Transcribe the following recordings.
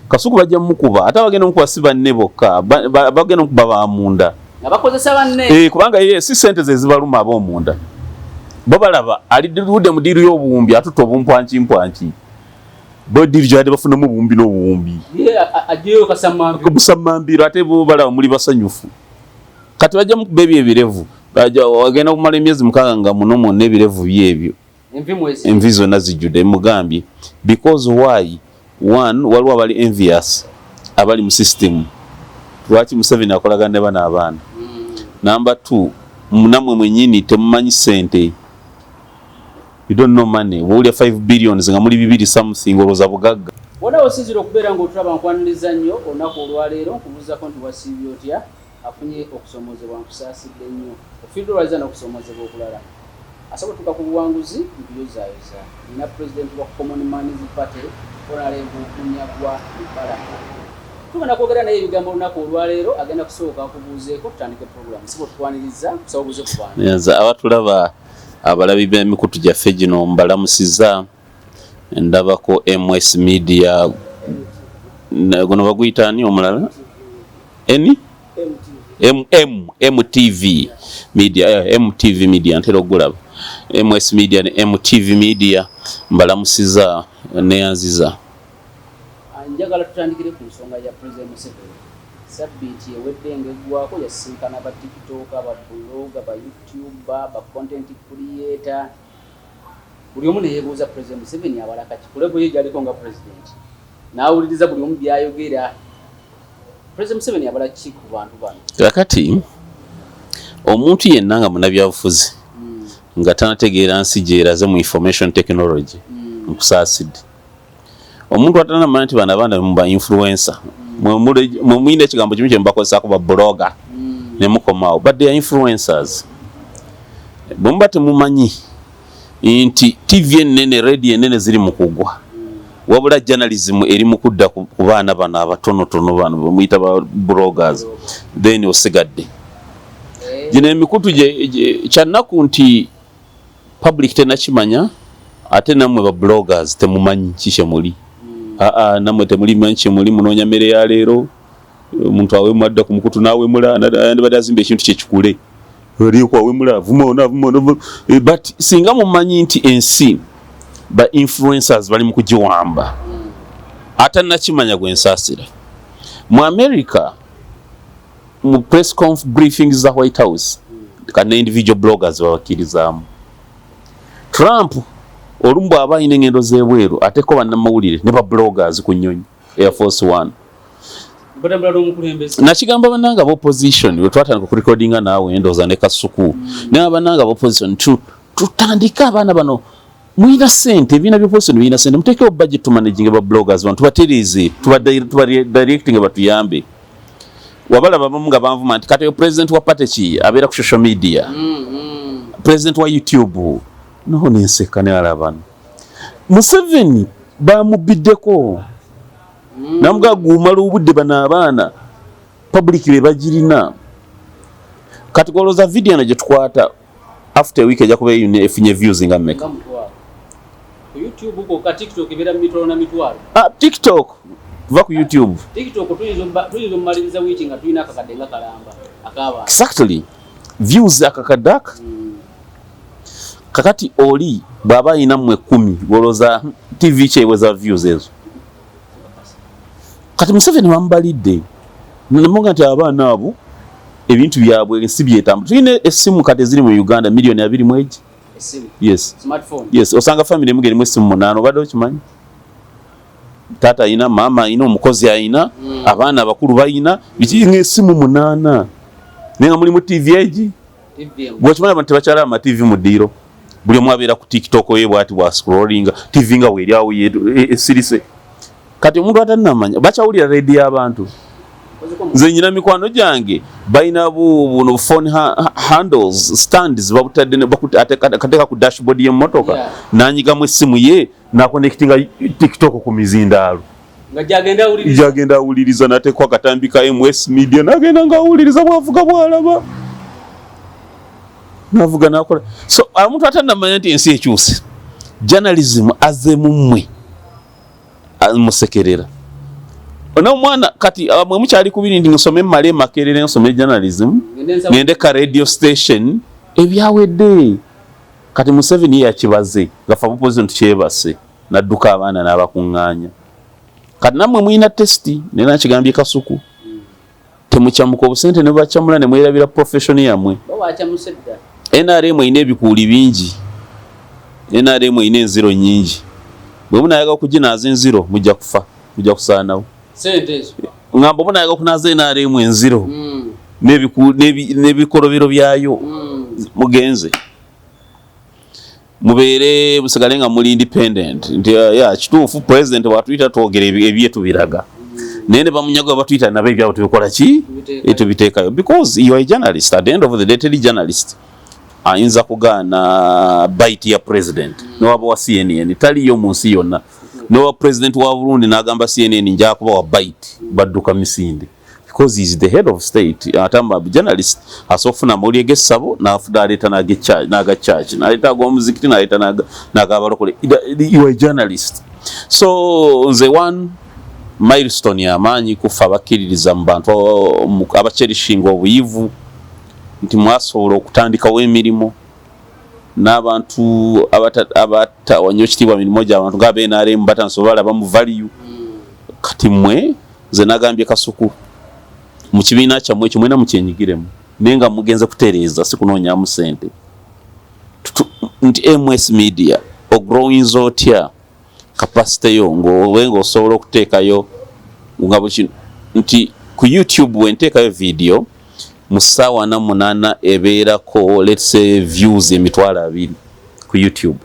Kasuku bajja mukuba, ate abagenda omukuba si banne bokka, bagenda omukuba bamunda. Nga bakozesa banne. Kubanga ye si sente ze zibaluma, ab'omunda bo balaba alidde mu deal y'obuwumbi, atutta obumpwankimpwanki, bo deal gyadde bafunamu obuwumbi n'obuwumbi. Ye aggyeyo kasamambiro. Busamambiro, ate bo balaba muli basanyufu. Kati bajja mukuba ebyo ebirevu, wagenda okumala emyezi 6 nga muno mwonna ebirevu byebyo. Envi mwezi. Envi zonna zijjudde, mugambye. Because why? One, waliwo abali envious abali mu system, lwaki Museveni akolagana ne bano abaana? Number two, nammwe mwennyini temumanyi ssente, you don't know money. Bwowulya 5 billions nga muli bibiri something, olowooza bugagga. Wona osinzira okubeera ng'otulaba, nkwaniriza nnyo olunaku olwaleero. Nkubuuzako nti wasiibye otya? Afunye okusomoozebwa, nkusaasidde nnyo. Ofiiddwa olwaliza n'okusomoozebwa okulala, asobola otuuka ku buwanguzi, nkuyozaayoza. Nina pulezidenti wa Common Man's Party, Honorable Munyagwa Mubaraka. Tugenda kwogera naye ebigambo olunaku olwaleero. Agenda kusooka akubuuzeeko, tutandike program. Siba otukwaniriza, kusaba obuuze ku bantu. Nze abatulaba, abalabi b'emikutu gyaffe gino, mbalamusiza. Ndabako MS Media, guno baguyita ani omulala? Eni M, MTV Media, MTV Media ntera okugulaba. MS Media ne MTV Media, mbalamusiza, neyanziza. Njagala tutandikire ku nsonga ya President Museveni. Sabbiiti ewedde ng'eggwako yasisinkana ba TikTok, ba blogger, ba YouTuber, ba content creator, buli omu neyeebuuza President Museveni abala kaki ku level ye gyaliko nga president, n'awuliriza buli omu byayogera. President Museveni abala ki ku bantu bano? Kakati omuntu yenna nga munabyabufuzi nga tanategeera nsi gyeraze mu information technology, nkusaasidde. Omuntu atanamanya nti bano abaana muba influencer, mwe muyina ekigambo kimu kyemubakozesaako, ba blogger, ne mukomaawo, but they are influencers. Bwe muba temumanyi nti TV enene, radio enene ziri mu kugwa, wabula journalism eri mu kudda ku baana bano abatonotono bano bemuyita ba bloggers, then osigadde. Gino emikutu kyannaku nti public tenakimanya, ate nammwe ba bloggers temumanyi ki kyemuli. Aa, nammwe temulimanyi kyemuli, munoonya mmere ya leero. Omuntu awemu adda ku mukutu n'awemula, yandibadde azimba ekintu kyekikule, oliku awemula, avuma ono, avuma ono. But singa mumanyi nti ensi ba influencers bali mu kugiwamba, atanakimanya gwe nsaasira. Mu America, mu press conf briefings za White House, kane individual bloggers babakkirizaamu. Trump olumu bw'aba alina engendo z'ebweru, ateko bannamawulire ne ba bloggers ku nnyonyi Air Force One. Batambula n'omukulembeze. Nakigamba bannanga aba opposition bwe twatandika okurekodinga naawe, ndowooza ne Kasuku, naye bannanga aba opposition, tutandike abaana bano. Muyina sente, ebibiina bya opposition birina sente, muteekewo budget tumanaginge ba bloggers bano, tubatereeze, tubadirectinge, batuyambe. Wabalaba abamu nga banvuma nti kati oyo president wa party ki abeera ku social media, president wa YouTube? No, nenseka ne alabano Museveni bamubiddeko namuga gumala obudde. Bano abaana public be bagirina. Kati golooza video eno gye tukwata, after a week ejja kuba efunye views nga mmeka? Nga 10,000 ku YouTube kwokka. TikTok ebeera mu mitwalo na mitwalo. Ah, TikTok, va ku YouTube. TikTok tuyinza omumaliriza wiiki nga tulina akakadde nga kalamba ak'abantu. Exactly, views akakadde aka. Kakati oli bw'aba ayina mmwe 10, golooza TV kyeweza views ezo? Kati Museveni bamubalidde nemuga nti abaana abo ebintu byabwe ensi byetambula. Tulina essimu kati eziri mu Uganda miliyoni 20 mwegi. Essimu? Yes. Smartphone? Yes, osanga family emu erimu essimu munaana. Obadde okimanyi? Taata ayina, maama ayina, omukozi ayina, abaana abakulu bayina, biki, ngaessimu munaana, naye nga mulimu TV egi. TV emu. Bwekimanya abantu tebakyala ama TV mu ddiiro, buli omu abeera ku TikTok ye bwati bwa scrollinga TV nga weeri awo esirise. Kati omuntu atannamanya bakyawulira rediyo abantu. Nze nyina mikwano gyange balina buno phone handles, stands, babutadde kateeka ku dashboard y'emmotoka, nanyigamu essimu ye nakonectinga TikTok ku mizindaalo. Nga gyagenda awuliriza. Gyagenda awuliriza, nateekwa akatambi ka MS Media, nagenda ngaawuliriza bwavuga, bwalaba navuga nakola. So omuntu atannamanya nti ensi ekyuse, journalism azze mu mmwe, musekerera. Omwana kati mwe mukyali kubiri nti nsome mmale Makerere, nsome journalism, ngende ka radio station, ebyawedde. Kati Museveni ye yakibaze nga fe opposition tukyebase, nadduka abaana n'abakuŋŋaanya. Kati nammwe mulina test, naye nakigambye Kasuku, temukyamuka obusente ne bakyamula ne mwerabira profession yammwe. NRM erina ebikuuli bingi, NRM erina enziro nyingi. Bwe munayaga okuginaaza enziro, mujja kufa, mujja kusaanawo. Ngamba munayaga okunaaza NRM enziro n'ebikolobero byayo, mugenze mubeere musigale nga muli independent nti ya kituufu president bwatuyita twogera ebye tubiraga, naye ne bamunyago batuyita nabo ebyabo tubikola ki? Tubiteekayo, because you are a journalist. At the end of the day, teri journalist ayinza kugaana bite ya president. Newaba wa CNN, taliyo mu nsi yonna. Newa president wa Burundi n'agamba CNN nja kuba wa bite, badduka misinde, because he is the head of state. Atamba journalist asobola okufuna amawulire g'essabo, n'aleeta n'aga church, n'aleeta ag'omuzikiti, n'aleeta n'agabalokole. You are a journalist. So nze one milestone y'amaanyi kufa abakkiririza mu bantu abacherishinga obuyivu nti mwasobola okutandikawo emirimu n'abantu abatawanya ekitiibwa mirimu gy'abantu nga BNRM batandise obalaba mu value. Kati mmwe, nze nagambye Kasuku, mu kibiina kyammwe ekyo mwena mukyenyigiremu, naye nga mugenze kutereeza, si kunoonyamu ssente. Nti MS Media ogrowinza otya capacity yo ng'obe ng'osobola okuteekayo nga buli kino nti ku YouTube bwe nteekayo video mu ssaawa 48 ebeerako, let's say, views 20,000 ku YouTube.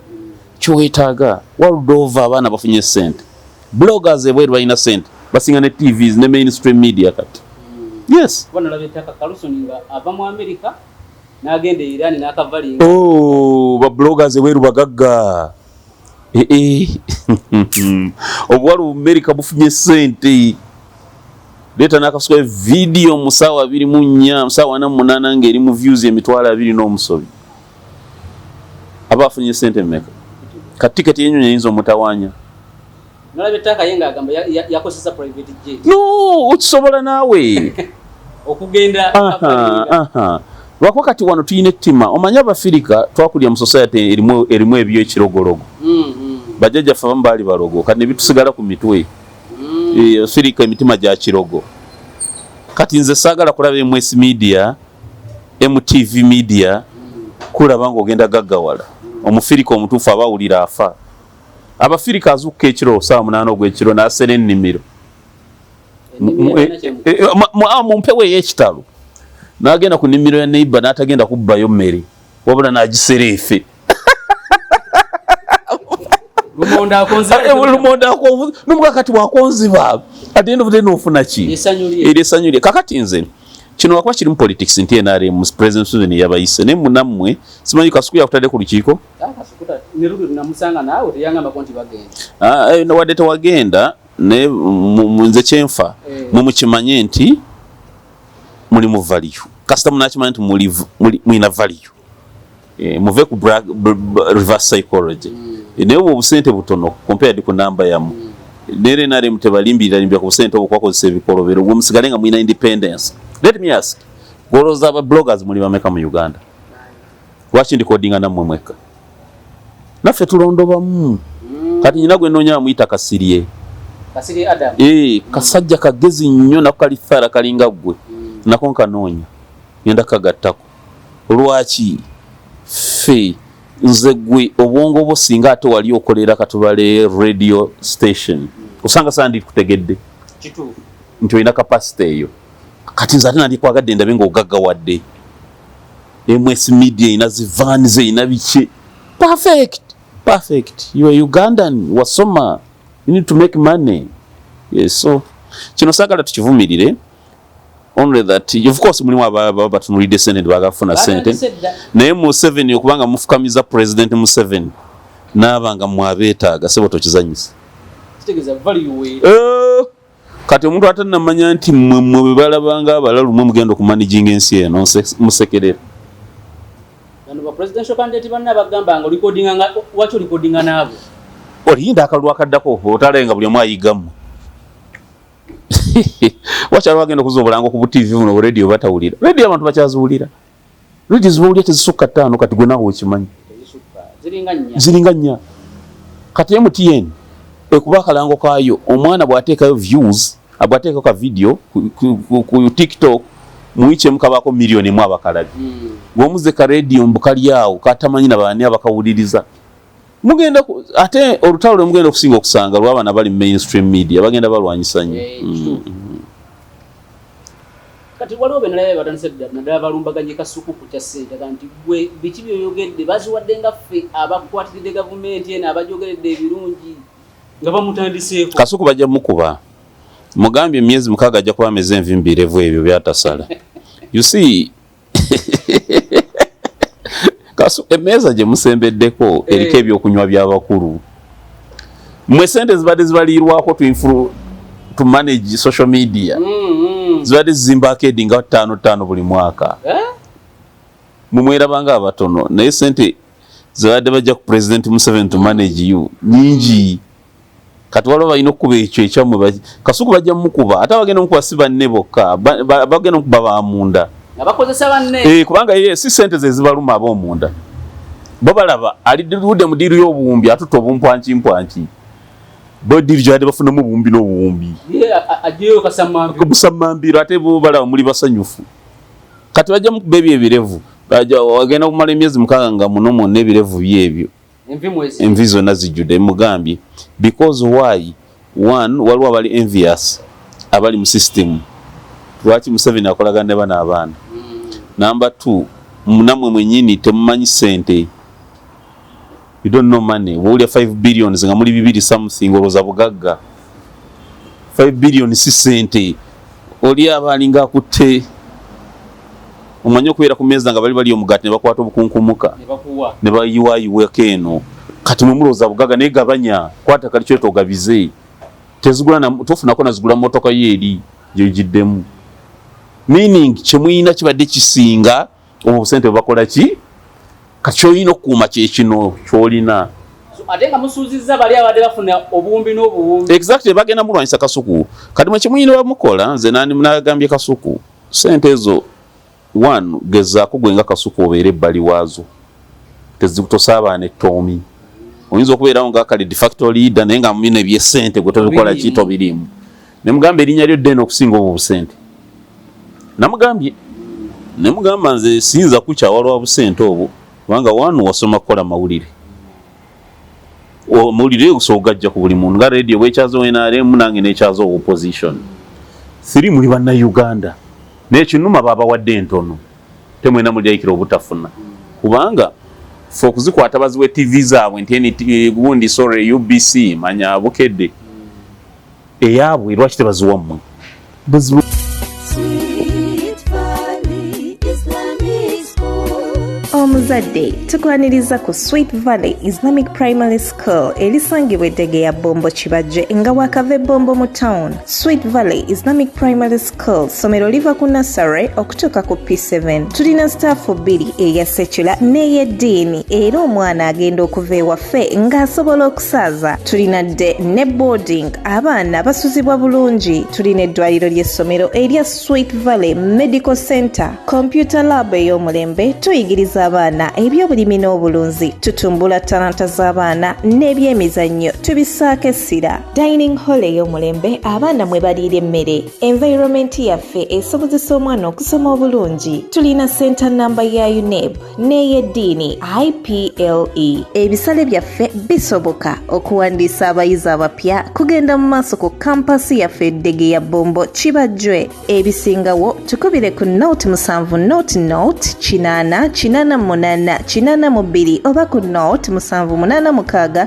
Kyowetaaga world over, abaana bafunye sente, bloggers ebweru balina sente, basinga ne TVs ne mainstream media kati. Yes. Kuba nalaba ettaka Carlson nga ava mu America n'agenda e Iran n'akavalinga. Oh, ba bloggers ebweru bagagga. Eh, eh. Obuwala America bufunye sente. Leeta n'akasuka video mu ssaawa 24, mu ssaawa 48 ng'eri mu views 20,000 n'omusobi. Aba afunye sente mmeka? Ka tiketi y'ennyonyi eyinza omutawaanya. Nalaba ettaka ye ng'agamba yakozesa private jet. No, okisobola naawe. Okugenda Aha, aha. Lwakuba kati wano tulina ettima. Omanyi Abafirika twakulya mu society erimu ebyekirogologo. Bajjajjaffe abamu baali balogo, kati ne bitusigala ku mitwe. Eh, Afirika emitima gya kirogo. Kati nze saagala kulaba MS Media, MTV Media, kulaba ng'ogenda gaggawala. Omufirika omutuufu aba awulira afa. Abafirika azuukuka ekiro saawa 8 ogw'ekiro n'asera ennimiro. Mu mpewo ey'ekitalo n'agenda ku nnimiro ya neighbor n'atagenda kubbayo mmere, wabula n'agisera efe. Lumonde akonze. Lumonde akonze nomuga. Kati bwakonziba, at the end of the day n'ofuna ki? Essanyu lye. Eryo essanyu lye. Kakati nze kino wakuba kiri mu politics nti NRM President Museveni yabayise, naye munammwe simanyi Kasuku yakutadde ku lukiiko. Ah, Kasukuta ne luli namusanga naawe teyangambako nti bagenda. Ah, eh, wadde tewagenda, naye nze kyenfa mwe mukimanye nti muli mu value. Kasita munakimanya nti mulina value, muve ku reverse psychology. Naye obwo obusente butono compared ku namba yammwe. Naye NRM tebalimbirira ku busente obwo kwakozesa ebikolobero. Gwe musigale nga mulina independence. Let me ask, golowooza aba bloggers muli bameka mu Uganda? Lwaki ndikodinga nammwe mwekka? Naffe tulondobamu. Kati nyina gwe nnoonya amuyita Kasirye. Kasirye Adam. Eh, kasajja kagezi nnyo, nako kali fara kalinga ggwe. Nako nkanoonya, ngenda kagattako. Lwaki ffe nze gwe obwongo bwo singa ate wali okolera katubale radio station, osanga sandi kutegedde Kituufu. nti olina capacity eyo. Kati nze ate nandikwagadde ndabe ng'ogaggawadde. MS Media erina zivans, erina biki. Perfect, perfect. You are Ugandan, wasoma, you need to make money. Yes, so kino saagala tukivumirire, only that of course mulimu ababa batunulidde sente nti baagala kufuna sente. Batandise dda. Naye Museveni okubanga mufukamiza President Museveni naaba nga mwabeetaaga, sebo tokizanyisa. Kitegeeza value weeri. Eh, kati omuntu atanamanya nti mmwe mmwe bwe balabanga abalalu mwe mugenda okumanaginga ensi eno, musekerera. Bano ba presidential candidate banna bagamba nga recordinga nga waki recordinga naabo. Olinda akalulu akaddako otale nga buli omu ayigamu. Wakyali bagenda okuza obulango ku butivi buno, radio batawulira. Radio abantu bakyaziwulira. Radio zibawulira tezisukka ttaano. Kati gwe naawe okimanyi. Ziringa nnya. Kati MTN ekuba akalango kaayo, omwana bw'ateekayo views, bw'ateekayo ka video ku TikTok, mu wiiki emu kabaako 1 million abakalabi. Ng'omuze ka radio mbu kali awo katamanyi na baani abakawuliriza. Mugenda ate olutalo lwe mugenda okusinga okusanga lw'abaana bali mu mainstream media, bagenda balwanyisa nnyo. Kati waliwo benalaba batandise naddala balumbaganye Kasuku ku kya ssente, aga nti gwe biki byoyogedde baziwadde nga ffe abakwatiridde gavumenti eno abajogeredde ebirungi, nga bamutandiseeko. Kasuku bajja mukuba, mugambye emyezi 6 ajja kuba ameze envi mbirevu ebyo byatasala. You see, Kasu, emmeeza gye musembeddeko eriko ebyokunywa by'abakulu. Mmwe sente zibadde zibaliirwako to manage social media, zibadde zizimba arcade nga ttaano ttaano buli mwaka. Eh? Mumwerabanga abatono, naye sente zibadde bajja ku President Museveni to manage you nyingi. Kati waliwo balina okukuba ekyo ekyammwe. Kasuku bajja mukuba, ate abagenda mukuba si banne bokka, bagenda mukuba bamunda. Nga bakozesa banne. Eh, kubanga ye si sente ze zibaluma, ab'omunda bo balaba alidde mu deal y'obuwumbi, atutta obumpwankimpwanki, bo deal gyadde bafunamu obuwumbi n'obuwumbi. Ye aggyeyo kasamambiro. Busamambiro, ate bo balaba muli basanyufu. Kati bajja mukuba ebyo ebirevu. Wagenda okumala emyezi 6 nga muno mwonna ebirevu byebyo. Envi mwezi. Envi zonna zijjudde, mugambye. Because why? One, waliwo abali envious abali mu system, lwaki Museveni akolagana ne bano abaana? Number two, nammwe mwennyini temumanyi ssente. You don't know money. Bw'olya 5 billions nga muli bibiri something, olowooza bugagga. 5 billion si ssente. Oli aba alinga akutte, omanyi okubeera ku meeza nga bali bali omugaati ne bakwata obukunkumuka ne bakuwa. Ne bayiwayiwako eno. Kati mwe mulowooza bugagga, naye gabanya, kwata kali kyoto ogabize. Tezigula tofunako nazigula motoka yo eri gyogiddemu, meaning kyemuyina kibadde kisinga obwo obusente bwebakola ki. Kati kyolina okukuuma kyekino kyolina. So, ate nga musuuzizza bali abadde bafuna obuwumbi n'obuwumbi. Exactly, bagenda mulwanyisa Kasuku. Kati mwe kyemuyina bamukola, nze nandi nagambye Kasuku, sente ezo, one, gezaako gwe nga Kasuku obeere ebbali waazo, tosaabaana ettoomi. Oyinza okubeerawo nga kale de facto leader, naye nga mumina ebyesente gwe tobikola ki, tobiriimu. Nemugamba erinnya lyo ddene okusinga obwo obusente. Namugambye, nemugamba nze siyinza kukyawa lwa busente obwo, kubanga one, wasoma kukola mawulire. Mawulire osobola ogajja ku buli muntu nga radio bwekyaza NRM, nange nekyaza opposition. Three, muli bannayuganda, naye kinuma babawadde entono, temwena mulyayikira obutafuna, kubanga fe okuzikwata baziwe TV zaabwe nti NT gundi, sorry, UBC, manya Bukedde eyaabwe, lwaki tebaziwa mmwe? Buzibu. Sweet Valley Islamic School. Omuzadde, tukwaniriza ku Sweet Valley Islamic Primary School erisangibwa eddege ya Bombo Kibajje, nga wakava Ebombo mu town. Sweet Valley Islamic Primary School ssomero liva ku nursery okutuuka ku P7. Tulina staff bbiri, eya secular n'ey'eddiini, era omwana agenda okuva ewaffe ng'asobola okusaaza. Tulina day ne boarding, abaana basuzibwa bulungi. Tulina eddwaliro ly'essomero erya Sweet Valley Medical Center, computer lab ey'omulembe. Tuyigiriza abaana ebyobulimi n'obulunzi, tutumbula talanta z'abaana, n'ebyemizannyo tubissaako essira. Dining hall ey'omulembe abaana mwe baliira emmere. Environment yaffe esobozesa omwana okusoma obulungi. Tulina center namba ya UNEB n'ey'eddiini IPLE. Ebisale byaffe bisoboka. Okuwandiisa abayizi abapya kugenda mu maaso ku campus yaffe eddege ya Bombo Kibajjwe. Ebisingawo tukubire ku 07 00 80 88 82 oba ku 0786 01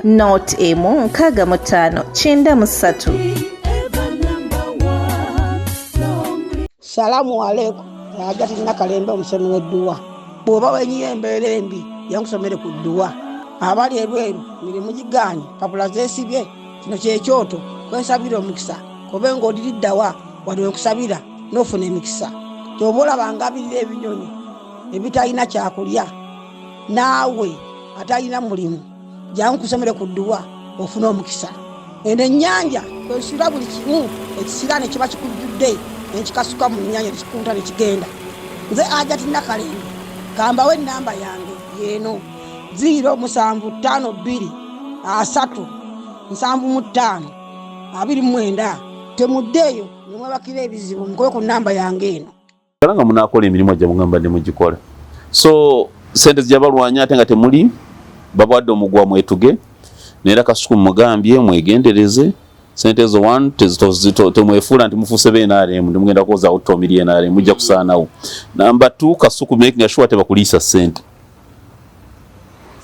65 93. Ever number one. Long Salamu aleikum. Agati Nakalembe, omusomi w'edduwa. Bw'oba wenyiye embeera embi, yankusomere ku dduwa. Abali ebweru mirimu gigaanye, papula zeesibye, kino kyekyoto kwensabira omukisa. Kobe ng'odiriddawa wano wenkusabira n'ofuna emikisa. Kyoba olaba ngabirira ebinyonyi ebitalina kyakulya, naawe atalina mulimu, jangu kusomere ku dduwa ofune omukisa. Eno ennyanja Kwesula buli kimu ekisiraani kiba kikujjudde nekikasuka mu nnyanja nekikunta nekigenda. Nze Hajati Nakalembe, kambawe ennamba yange yeeno 0752 3 75 29. Temuddeeyo nemwebakira ebizibu, mukube ku nnamba yange eno. Kala nga munakola emirimu gyammwe nga mbadde mugikola, so sente zijja balwanya ate nga temuli babwadde omugwa mwetuge. Naye Kasuku mugambye mwegendereze sente ezo. One, temwefuula nti mufuuse be NRM, ndimugenda kwoza tomi NRM, mujja kusaanawo. Number two, Kasuku, making sure tebakuliisa sente.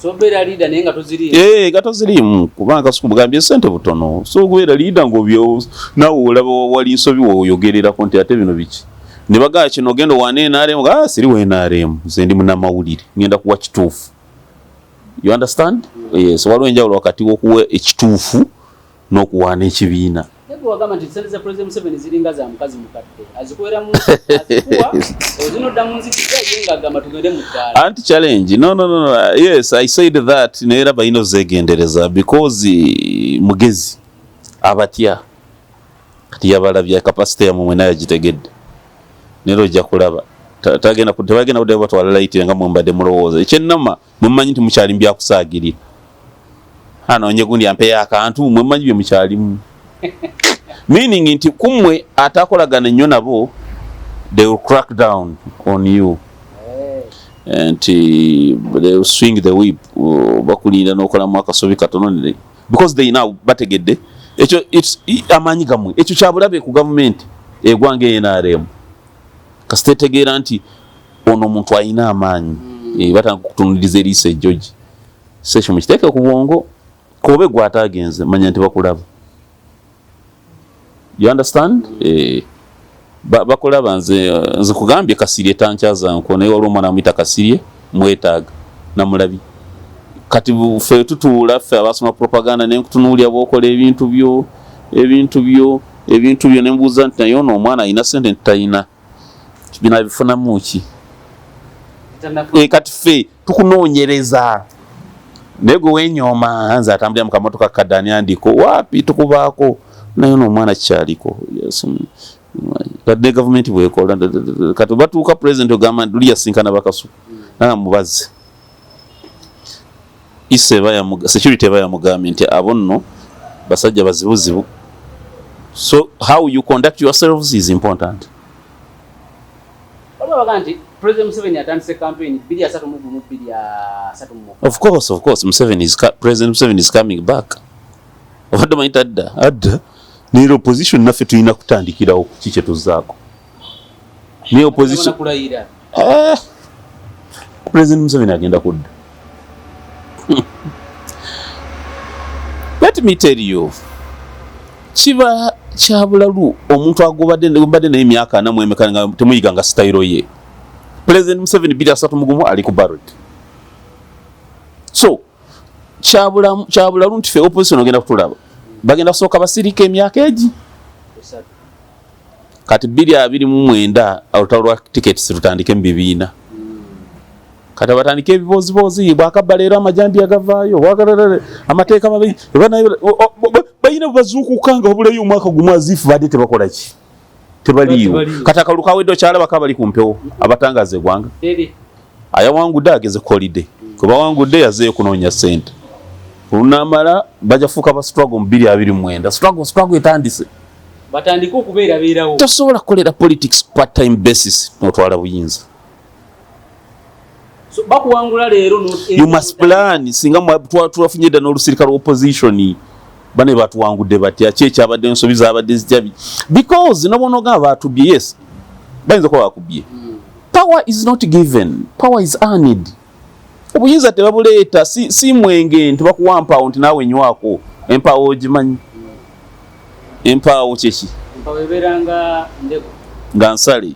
So beera leader naye nga toziriimu. Eh, nga toziriimu, kubanga Kasuku mugambye sente butono. So okubeera leader ng'obyo naawe olaba wali nsobi woyogererako nti ate bino biki, ne bagamba kino ogenda owaana NRM. Ah, siri wa NRM, nze ndi munnamawulire, ngenda kuwa kituufu. You understand? Yes, waliwo enjawulo wakati w'okuwa ekituufu n'okuwaana ekibiina. Naye wagamba nti sente za President Museveni ziringa za mukazi mukadde, azikuwera mu azikuwa ozinodda mu nzikiza, ye ng'agamba tugende mu ttaala. Anti challenge, no, no, no, no. Yes, I said that, naye era balina ozegendereza because mugezi abatya. Kati yabalabya capacity yammwe mwena yagitegedde, naye ojja kulaba tebagenda kuddayo batwala light nga mwe mbadde mulowooza. Ekyennama, mumanyi nti mukyali mubyakusaagirira, anoonye gundi ampeyo akantu. Mwe mumanyi bye mukyalimu, meaning nti kummwe atakolagana ennyo nabo, they will crack down on you, nti they will swing the whip, bakulinda n'okolamu akasobi katono because they now bategedde ekyo amaanyi gammwe. Ekyo kyabulabe ku gavumenti egwanga NRM, kasita etegeera nti ono omuntu alina amaanyi. Batandika okutunuliriza eriiso ejjogi. So ekyo mukiteeke ku bwongo, kobe gwe ataagenze, manya nti bakulaba. You understand? Bakulaba. Nze kugambye Kasirye tankyaza nko, naye waliwo omwana amuyita Kasirye, mwetaaga namulabi. Kati ffe tutuula, ffe abasoma propaganda, nenkutunuulya bwokola ebintu byo nembuuza nti naye ono omwana alina sente? Nti talina, bino abifunamu ki? Kati ffe tukunoonyereza, naye gwe wenyooma nze atambulira mu kamotoka kadde, ani andiko waapi, tukubaako naye ono omwana kikyaliko. Yes, kati ne gavumenti bwekola, kati batuuka president ogamba nti luli yasinkana Bakasuku nanga mubaze ise eba security eba yamugambye nti abo nno basajja bazibuzibu, so how you conduct yourselves is important. Waliwo abaga nti President Museveni atandise campaign 2031, 2036. Of course, of course, Museveni is President Museveni is coming back. Obadde omanyi tadda adda, naye opposition naffe tulina kutandikirawo ki kye tuzzaako, naye opposition Abona kulayira. Eh, President Museveni agenda kudda. Let me tell you, kiba kyabulalu omuntu agobadde mbadde naye emyaka 40 emeka nga temuyiganga sitayiro ye. President Museveni 2031 ali ku ballot, so kyabulalu nti fe opposition ogenda kutulaba bagenda kusooka basirika emyaka egi 3. Kati 2029 olutalo lwa tickets lutandike mu bibiina. Kati abatandike ebiboozibozi bwakabba leero, amajambiya gavaayo, amateeka mabi, balina bazuukuka nga wabulayo omwaka gumu azifu badde tebakola ki, tebaliiwo. Tebaliiwo. Kati akalulu kawedde, okyalabako abali ku mpewo abatangaza eggwanga? Teri. Ayawangudde ageze holiday, kwebawangudde yazeeyo kunoonya ssente. Olunamala bajja fuuka ba struggle mu 2029. Struggle, struggle etandise. Batandike okubeerabeerawo. Tosobola kukolera politics part time basis notwala buyinza. So, bakuwangula leero You must plan. Singa twafunye dda n'olusirika lwa opposition, bane batuwangudde batya? Ki ekyabadde ensobi zabadde zitya? Because nobonogamba batubye, yes, bayinza okuba bakubye. Power is not given, power is earned. Obuyinza tebabuleeta, si mwenge nti bakuwa mpaawo nti naawe nywako. Empaawo ogimanyi? Empaawo kyeki? Empawo ebeera nga ndego. Nga nsale.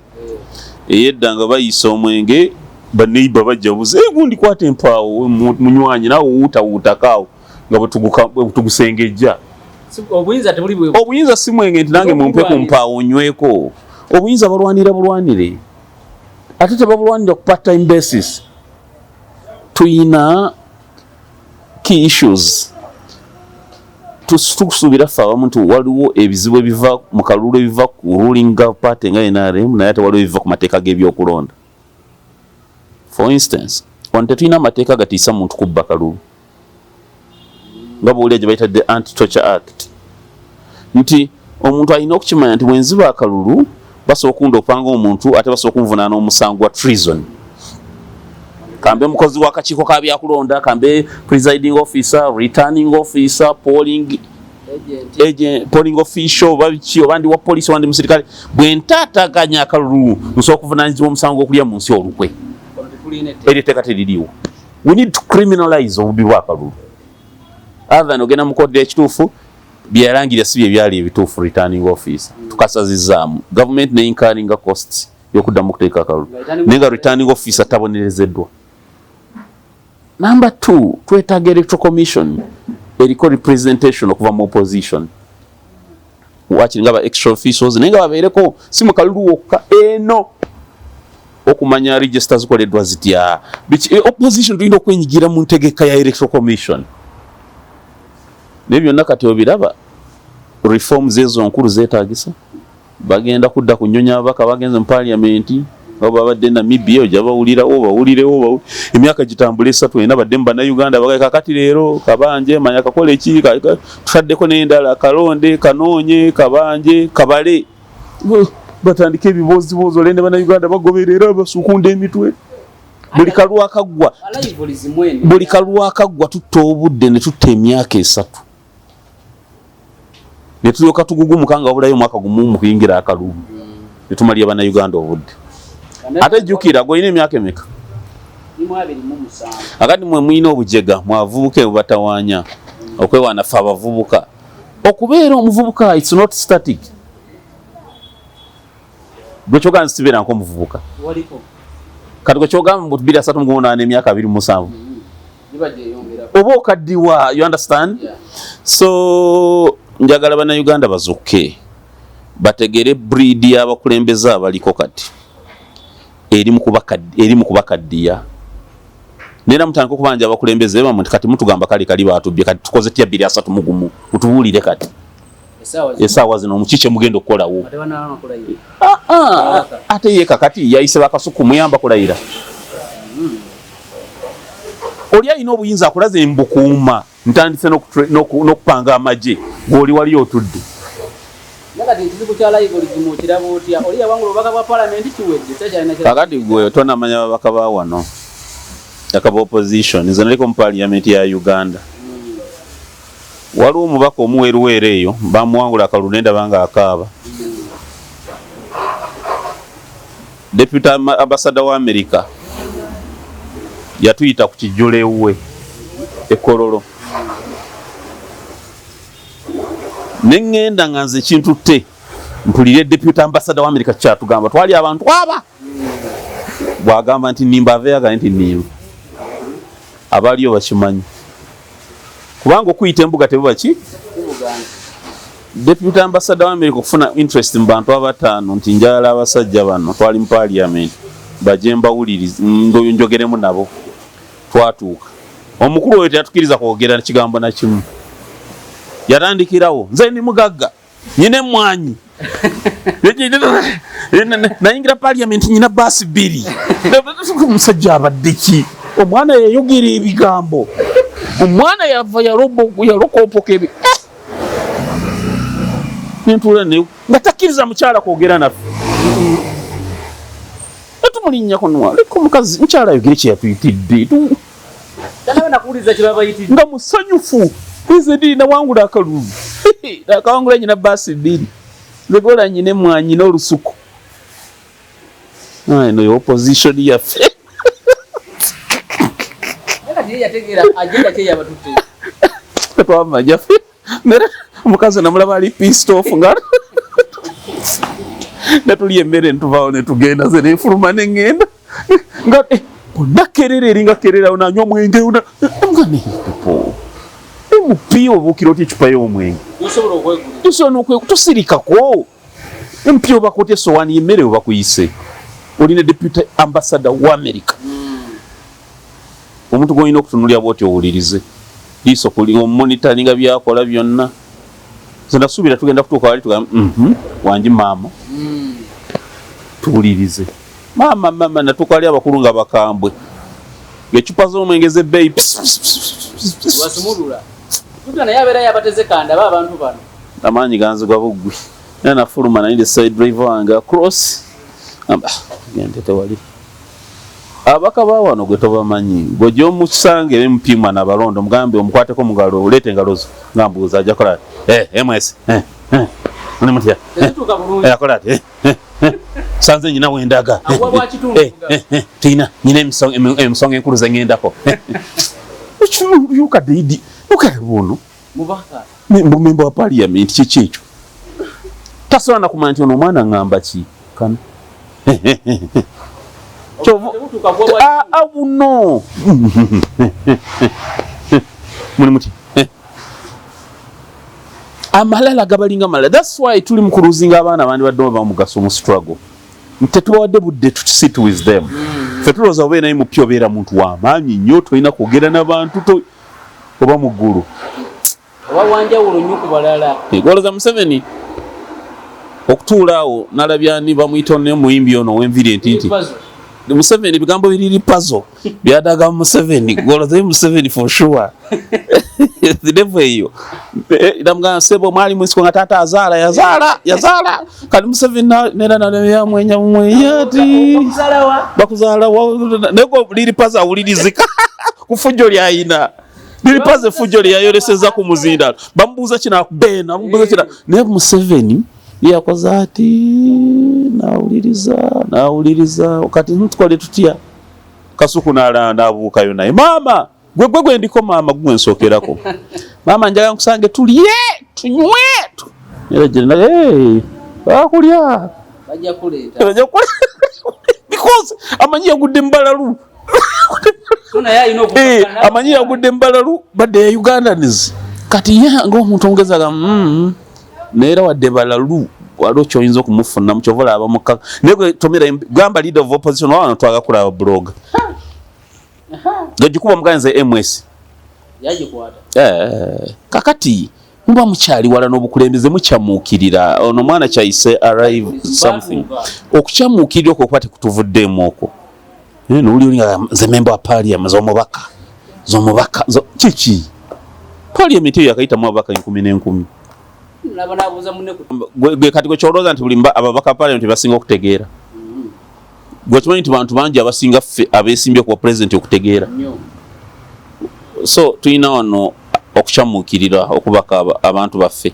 Eyedda nga bayisa omwenge, baneiba bajja buze, "Eh, gundi kwata empaawo munywanyi naawe wuutawuutakaawo," nga bwe tugusengejja. Obuyinza tebuli bwe. Obuyinza si mwenge nti nange mumpe ku mpaawo nyweko. Obuyinza balwanira bulwanire, ate tebabulwanira ku part time basis. Tuyina key issues. Tusuubira ffe abamu nti waliwo ebizibu ebiva mu kalulu ebiva ku ruling party nga NRM, naye ate waliwo ebiva ku mateeka g'ebyokulonda. For instance, wano tetulina amateeka gatiisa muntu kubba kalulu, nga bw'owulira gye bayita the Anti Torture Act, nti omuntu alina okukimanya nti bwenziba akalulu basobola okundoopa ng'omuntu, ate basobola okunvunaana omusango gwa treason, kambe mukozi wa kakiiko ka byakulonda, kambe presiding officer, returning officer, polling agent, agent, polling official, oba biki, oba ndi wa police, oba ndi musirikale, bwe ntaataganya akalulu nsobola okuvunaanyizibwa omusango gw'okulya mu nsi olukwe. Kono tetulina etteeka. Eryo etteeka teririiwo. We need to criminalize obubbi bw'akalulu. Other than ogenda mu kooti, ekituufu byeyalangirira si bye byali ebituufu, returning officer tukasazizaamu, gavumenti neincurringa costs y'okuddamu okuteeka akalulu, naye nga returning officer tabonerezeddwa. Number two, twetaaga Electoral Commission eriko representation okuva mu opposition, wakiri nga ba extra officials, naye nga babeereko si mu kalulu wokka, eno okumanya register zikoleddwa zitya. Opposition tulina okwenyigira mu ntegeka ya Electoral Commission. Naye byonna kati obiraba, reforms ezo nkulu zeetagisa. Bagenda kudda ku nnyonyi, ababaka bagenze mu parliament nga babadde Namibia, ojja bawulirawo bawulirewo emyaka gitambula 3 4 badde mu Bannayuganda bagaye. Kakati leero kabanje manya kakole ki, tutaddeko n'endala, kalonde kanoonye kabanje kabale, batandike ebibooziboozi, olende Bannayuganda bagoberera basukunda emitwe buli kalulu akaggwa. Rivalries mwene. Buli kalulu akaggwa tutta obudde ne tutta emyaka 3 ne tulyoka tugugumuka nga wabulayo omwaka gumu mu kuyingira akalulu, ne tumalira Bannayuganda obudde. Ate jjukira, gwolina emyaka emeka? Ni mu 27. Akati mwe mulina obujega, mwavubuka ebubatawaanya okwewaana. Ffe abavubuka, okubeera omuvubuka, it's not static. Gwe kyogamba nti sibeera nko omuvubuka? Waliko. Kati gwe kyogamba mu 2038, emyaka 27, Giba gyeyongerako. oba okaddiwa, you understand? Yeah. So njagala Bannayuganda bazukke, bategere breed y'abakulembeze abaliko kati eri mu kubakaddiya. Neera mutandika okubanja abakulembeze bamwe nti kati mutugamba kale kali batubbye, kati tukoze tya 2031? Mutubuulire kati. Essaawa zino. Essaawa zino muki kye mugenda okukolawo? Ate banaaba kulayira. Ah, ah, ate ye kakati yayise bakasuku muyamba kulayira. Oli alina obuyinza akulaze mbukuuma, ntandise n'okupanga amagye, gw'oli wali otudde. Naye kati ekizibu kya rivalries okiraba otya? Oli yawangula obubaka bwa palamenti, kiwedde, takyalina Kakati gwe tonamanya babaka ba wano akaba opposition. Nze naliko mu parliament ya Uganda. Waliwo omubaka omuweruweru eyo bamuwangula akalulu, nendaba nga akaaba. Deputy ambassador wa America yatuyita ku kijjulo ewuwe ekololo, neŋŋenda nga nze kintutte mpulire deputy ambassador wa America kyatugamba. Twali abantu aba bwagamba nti nimba aveyaga nti nimba, abaliyo bakimanyi, kubanga okuyita embuga tebuba ki. Deputy ambassador wa America okufuna interest mu bantu abataano nti njagala abasajja bano, twali mu parliament, bajje mbawulirize, njogeremu nabo. Twatuuka, omukulu oyo teyatukiriza kwogera kigambo na kimu. Yatandikirawo, "Nze ndi mugagga, nyina emwanyi, nayingira parliament nyina baasi bbiri." Omusajja abadde ki? Omwana yayogera ebigambo, omwana yava yalokopoka ebi. Nentuula ne nga takkiriza mukyala kwogera naffe, netumulinnyako nwa leka omukazi mukyala ayogere kyeyatuyitidde. Tanaba nakuwuliriza kye babayitidde. Nga musanyufu, "Nze ndi nawangula akalulu, akawangula, nyina baasi bbiri, nze gola nyina emwanyi n'olusuku." Eno yo opposition yaffe. Naye kati ye yategeera agenda kye yabatutte? Tetwamanya ffe. Nera omukazi namulaba ali pissed off, nga netulya emmere netuvaawo netugenda. Ze nenfuluma neŋŋenda nga bonna kerere eringa kerere awo nanywa omwenge nga nepipo MP obuukira otya ecupa y'omwenge? Osobola okwegulira. Tusobola tusirikako. MP obako otya esowaani y'emmere we bakuyise? Olina deputy ambassador wa America, omuntu gwolina okutunulira bwoti owulirize. Liiso kuli omonitoringa byakola byonna. Nze nasuubira tugenda kutuuka wali tugamba wangi maama, tuwulirize maama maama. Natuuka wali abakulu nga bakambwe, ng'eccupa z'omwenge z'ebbeeyi pss, pss, pss, pss, pss. Wasumulula tuta naye abeera yabateze kandaba abantu bano. Amaanyi ganzigwa buggwi, era nafuluma naye side driver wange across. Amba, "Ah, gende tewali ababaka ba wano gwe tobamanyi, gwe gyomusange MP mwana balondo, mugambe omukwateko mugalo, oleete engalo zo nga mbuuza, ajja kola ati, eh, ms, eh, eh, muli mutya? Eh, tezituuka bulungi. Eh, akola ati, eh, eh, eh, sanze nyina wendaga. Awa bwa kitundu. Eh, eh, eh, tulina nyina emisonga enkulu zeŋŋendako. Yukadde idi ukadde buno. Mubaka. Member wa parliament, kiki ekyo? Tasobola nakumanya nti ono omwana ŋŋamba ki kano. Tebutuuka bwa bwa. Ah, ah, buno muli muti. Eh. Amalala gabalinga malala. That's why tuli mu kulosinga abaana abandi badde bamugaso mu struggle. Tetubawadde budde to sit with them. Ffe tulowooza obeera naye mupya, obeera muntu w'amaanyi nnyo, tolina kwogera n'abantu oba mu ggulu. Oba wanjawulo nnyo ku balala. Golooza Museveni okutuula awo nalabyani bamuyita ne muyimbi ono ow'enviiri entinti. Pazo. Museveni ebigambo biriri pazo byadaga Museveni, goloza Museveni for sure level eyo. Eh, namugamba, sebo mwali munsiko nga taata azaala, yazaala, yazaala. Kati Museveni nera yamwenya mwenya ati Bakuzalawa. Bakuzaala naye go liri pazo awulirizika ku fujjo lyayina. Liri pazo efujjo lyeyayoleseza ku muzindaalo, bamubuuza kino akubena, bamubuuza kino, naye Museveni yakoze ati nawuliriza nawuliriza. Kati ntukole tutya? Kasuku n'abuukayo naye, maama gwe gwe gwe ndiko, maama gwe nsookerako, maama njagala nkusange tulye tunywe era gye hey, bakulya. Bajja kuleeta. Bajja kulya because amanyi yagudde mbalalu. So naye alina Eh, okukakkana. Amanyi yagudde mbalalu badde ya Ugandans. Kati ye ng'omuntu omugezaga naye era wadde balalu waliwo kyoyinza okumufunamu, kyova olaba muka naye gwe tomera gamba leader of opposition wano twaga kulaba blog gagikuba muganze ms. Yagikwata. Eh, kakati muba mukyali wala n'obukulembeze, mukyamuukirira ono omwana kyayise arrive something. Okukyamuukirira okwo okuba tekutuvuddeemu okwo. Eh, nowuli oli nga nze member wa parliament, z'omubaka z'omubaka kiki parliament eyo yakayitamu ababaka enkumi n'enkumi. Naba nabuuza munne ku Gwe kati gwe kyolowooza nti buli ababaka parliament basinga okutegeera, gwe kimanyi nti bantu bangi abasinga ffe abeesimbye kuba president okutegeera. Nnyo. So tulina wano okukyamuukirira okubaka abantu baffe.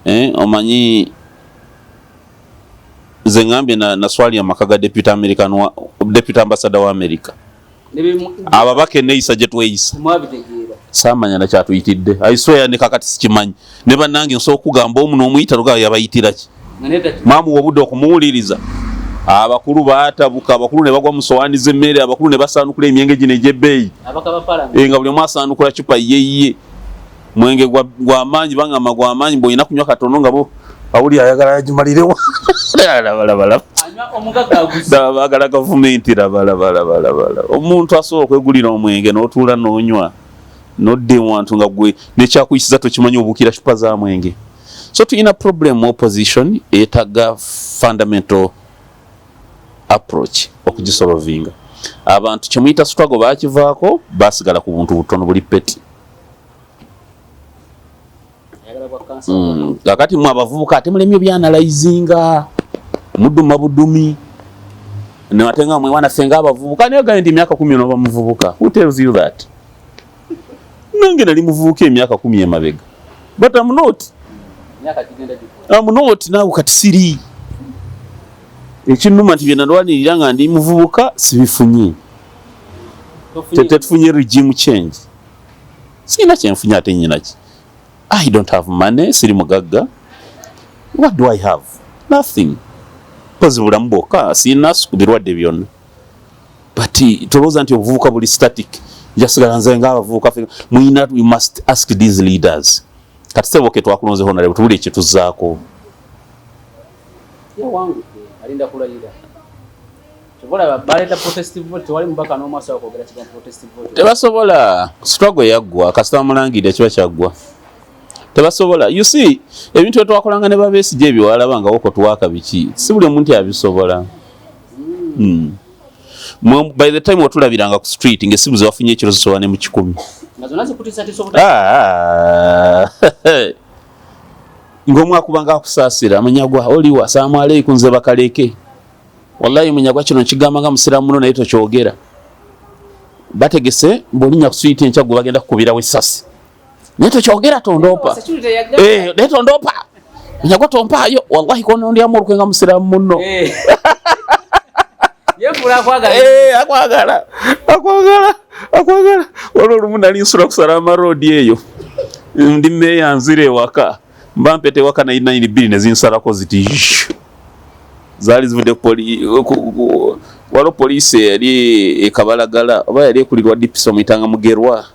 Eh, omanyi nze ngambye naswali amaka ga deputy American wa, deputy ambassador wa America. Ababaka eneeyisa gye tweyisa. Mwabitegeera. Saamanya nakyatuyitidde, I swear, ne kakati sikimanyi. Ne bannange nsobola okugamba omu n'omuyita lugaa yabayitira ki? Nga neta. Mwamuwa obudde okumuwuliriza? Abakulu baatabuka, abakulu ne bagwa mu sowaani z'emmere, abakulu ne basaanukula emyenge gino egy'ebbeeyi. Abaka ba parliament. Eh, nga buli omu asaanukula cupa ye ye mwenge gwa maanyi, baŋŋamba gwa maanyi, bw'olina kunywa katono nga bo awuli ayagala yagimalirewo. Laba. Anywa omugagga aguze. Laba baagala gavumenti, laba laba laba laba laba. Omuntu asobola okwegulira omwenge n'otuula n'onywa nodda ewantu nga gwe nekyakuyisiza tokimanyi, obuukira cupa za mwenge. So tulina problem, opposition etaga fundamental approach okugisolvinga. Abantu kyemuyita struggle bakivaako, basigala ku buntu butono buli petty. Ayagala bwa kansala. Kakati mwe abavubuka ate mulemye byanalyzinga, muduma budumi ate nga mwe wanaffe ng'abavubuka, naye gaye nti emyaka 10 onoba muvubuka. Who tells you that? Nange nali muvubuka emyaka 10 emabega, but I'm not. Emyaka gigenda gikula. I'm not naawe kati siri. Ekinnuma nti bye nalwanirira nga ndi muvubuka sibifunye. Tetufunye regime change, sirina kyenfunye ate nyinaki. I don't have money, siri mugagga. What do I have? Nothing. Pozi bulamu bwokka, sirina birwadde byonna. But tolowooza nti obuvubuka buli static. Njasigala nze ng'abavubuka ffe. Muyina, we must ask these leaders. Kati sebo ke twakulonze honorable, tubuli ekyetuzaako. Yawangudde, alinda kulayira. Tebasobola. Struggle yaggwa, kasita bamulangirira kiba kyaggwa. Tebasobola. You see, ebintu byetwakolanga ne babesigye ebyo walaba nga woko tuwaka biki, si buli omuntu abisobola. By the time watulabiranga ku street ng'essimu zewafunye ekiro zisoba ne mu 100. Ng'omu akubanga akusaasira, Munyagwa oliwa, assalaamu aleikum, nze bakaleke. Wallahi Munyagwa kino nkigamba nga musiraamu muno naye tokyogera. Bategese bw'olinnya ku street enkya gwe bagenda kukubirawo essasi. Naye tokyogera tondoopa. Naye tondoopa. Munyagwa tompaayo, wallahi konondyamu olukwe nga musiraamu muno. Akwagala. Akwagala. Akwagala. Waliwo olumu nali nsula ku Salama Road eyo. Ndi meeya nzira ewaka. Mba mpeta ewaka nayi nayini bbiri ne zinsalako ziti. Zaali zivudde waliwo poliisi eyali e Kabalagala oba yali ekulirwa DPC omuyitanga Mugerwa.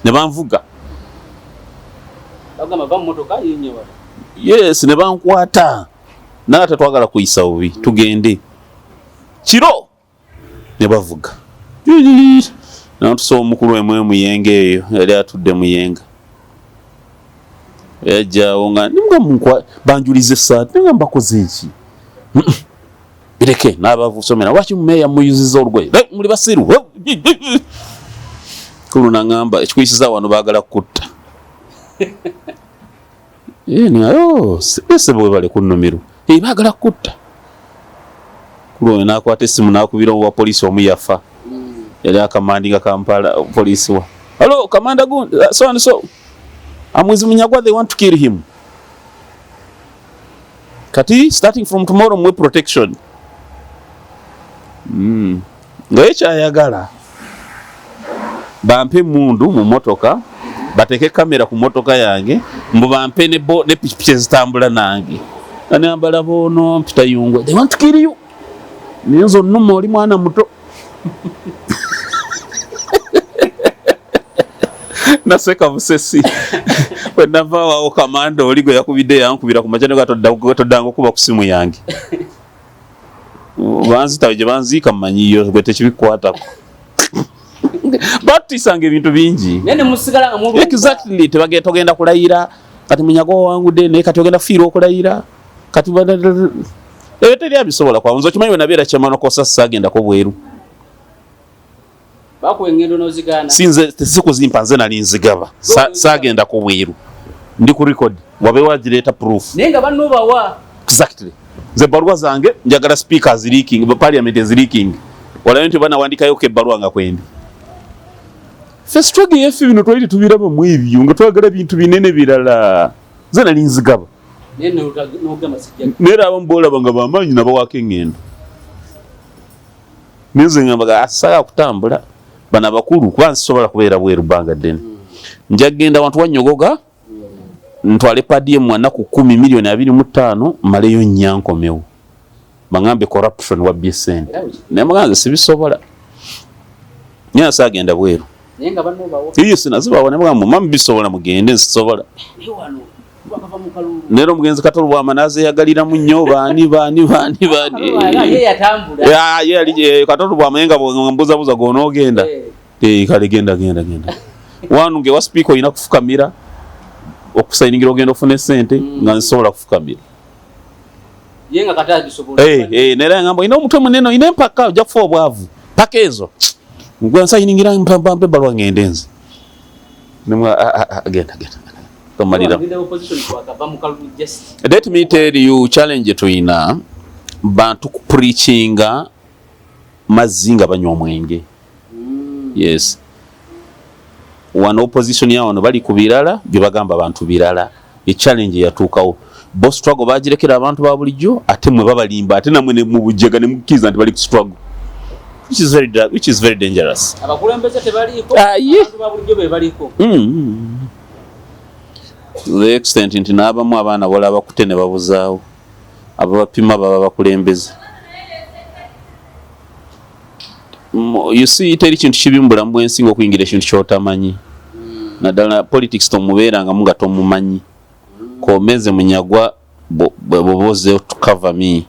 Ne banvuga. Bagamba va mu mmotoka yinye wano. Yes, ne bankwata. Naye ate twagala kuyisa bubi, tugende. Kiro ne bavuga. Nantusa omukulu emu Muyenga eyo, yali atudde Muyenga. Yajjaawo nga nga banjuliza essaati, nga mbakoze eki? Bireke n'abavusomera, lwaki meeya muyuziza olugoye? Muli basiru. Kulu n'aŋŋamba ekikuyisiza wano baagala kukutta. Ese bwe bale kunnumirwa. Baagala kukutta. Kulu oyo n'akwata essimu n'akubira owa poliisi omu yafa. Yali akamandinga Kampala poliisi wa. Hello, Commander Gun, so and so. I'm with Munyagwa, they want to kill him. Kati, starting from tomorrow, mwe protection. Nga ye kyayagala. Bampe emmundu mu mmotoka, bateeke kamera ku mmotoka yange, mbu bampe ne pikipiki ezitambula nange. Nga nambala boono mpita Yungwe. They want to kill you. Naye nze onnuma oli mwana muto. Naseka busesi. Bwe nava awo kamanda oli gwe yakubidde yankubira ku makya ne toddanga okuba ku simu yange. Banzita gye banziika mmanyiyo gwe tekibikwatako. Batutisanga ebintu bingi. Naye ne musigala nga mulumba. Exactly, tebagenda togenda kulayira. Kati Munyagwa wawangudde naye kati ogenda kufiirwa okulayira. Kati ebyo teri abisobola kwa nze okimanyi bwe nabeera chairman okosa saagendako bweru. Bakuwa engendo n'ozigaana. Si nze sikuzimpa nze nali nzigaba. Saagendako bweru. Ndi ku record wabeewo agireeta proof. Naye nga banno bawa. Exactly. Nze ebbaluwa zange njagala speaker aziriiking, parliament eziriiking. Olabe nti banawandikayo ko ebbaluwa nga kwendi. Ffe struggle yaffe bino twali tetubiraba mu ebyo nga twagala bintu binene birala. Nze nali nzigaba. Naye n'ogamba sijja. Naye era abamu b'olaba nga bamaanyi nabawaako eŋŋendo. Naye nze ngamba asaagala kutambula bano abakulu kuba nsisobola kubeera bweru bbanga ddene. Nja kugenda wantu wannyogoga ntwale padi emu anaku 10 milioni 25 mmaleyo nnya nkomewo. Baŋŋambe corruption wabbye ssente. Naye mugamba nze sibisobola. Naye saagenda bweru. Naye nga banno bawa. Iyo sinazibawa ne mugamba mama bisobola mugende nsisobola. Naye wano bakava mu kalulu. Naye omugenzi Kato Lubwama n'azeeyagaliramu nnyo baani baani baani baani. Ye yatambula. Ye yali Kato Lubwama ye nga mbuzabuza gw'onoogenda. Kale genda genda genda. Wanu nge wa speaker olina kufukamira okusayiningira ogenda ofune ssente nga nsobola kufukamira. Ye nga kati agisobola. Naye ngamba olina omutwe munene olina empaka ojja kufa obwavu. Paka ezo. Gwe nsayiningira mpampa ebbaluwa ngende nze. Genda genda. Tomalira. Let me tell you challenge tuyina bantu ku preachinga mazzi nga banywa omwenge. Yes. Wano opposition ya wano bali ku birala bye bagamba abantu birala. E challenge yatuukawo. Bo struggle bagirekera abantu ba bulijjo ate mwe babalimba ate namwe ne mubujjega ne mukkiriza nti bali ku struggle. Which is very dangerous. Abakulembeze tebaliiko, abantu ba bulijjo be baliko. To the extent nti n'abamu abaana bolaba bakute ne babuzaawo ababapima baba bakulembeze. You see, teri kintu kibi mu bulamu bw'ensi ng'okuyingira ekintu ky'otamanyi. Naddala politics tomubeerangamu nga tomumanyi. Komeze Munyagwa bw'oba ozze to cover me.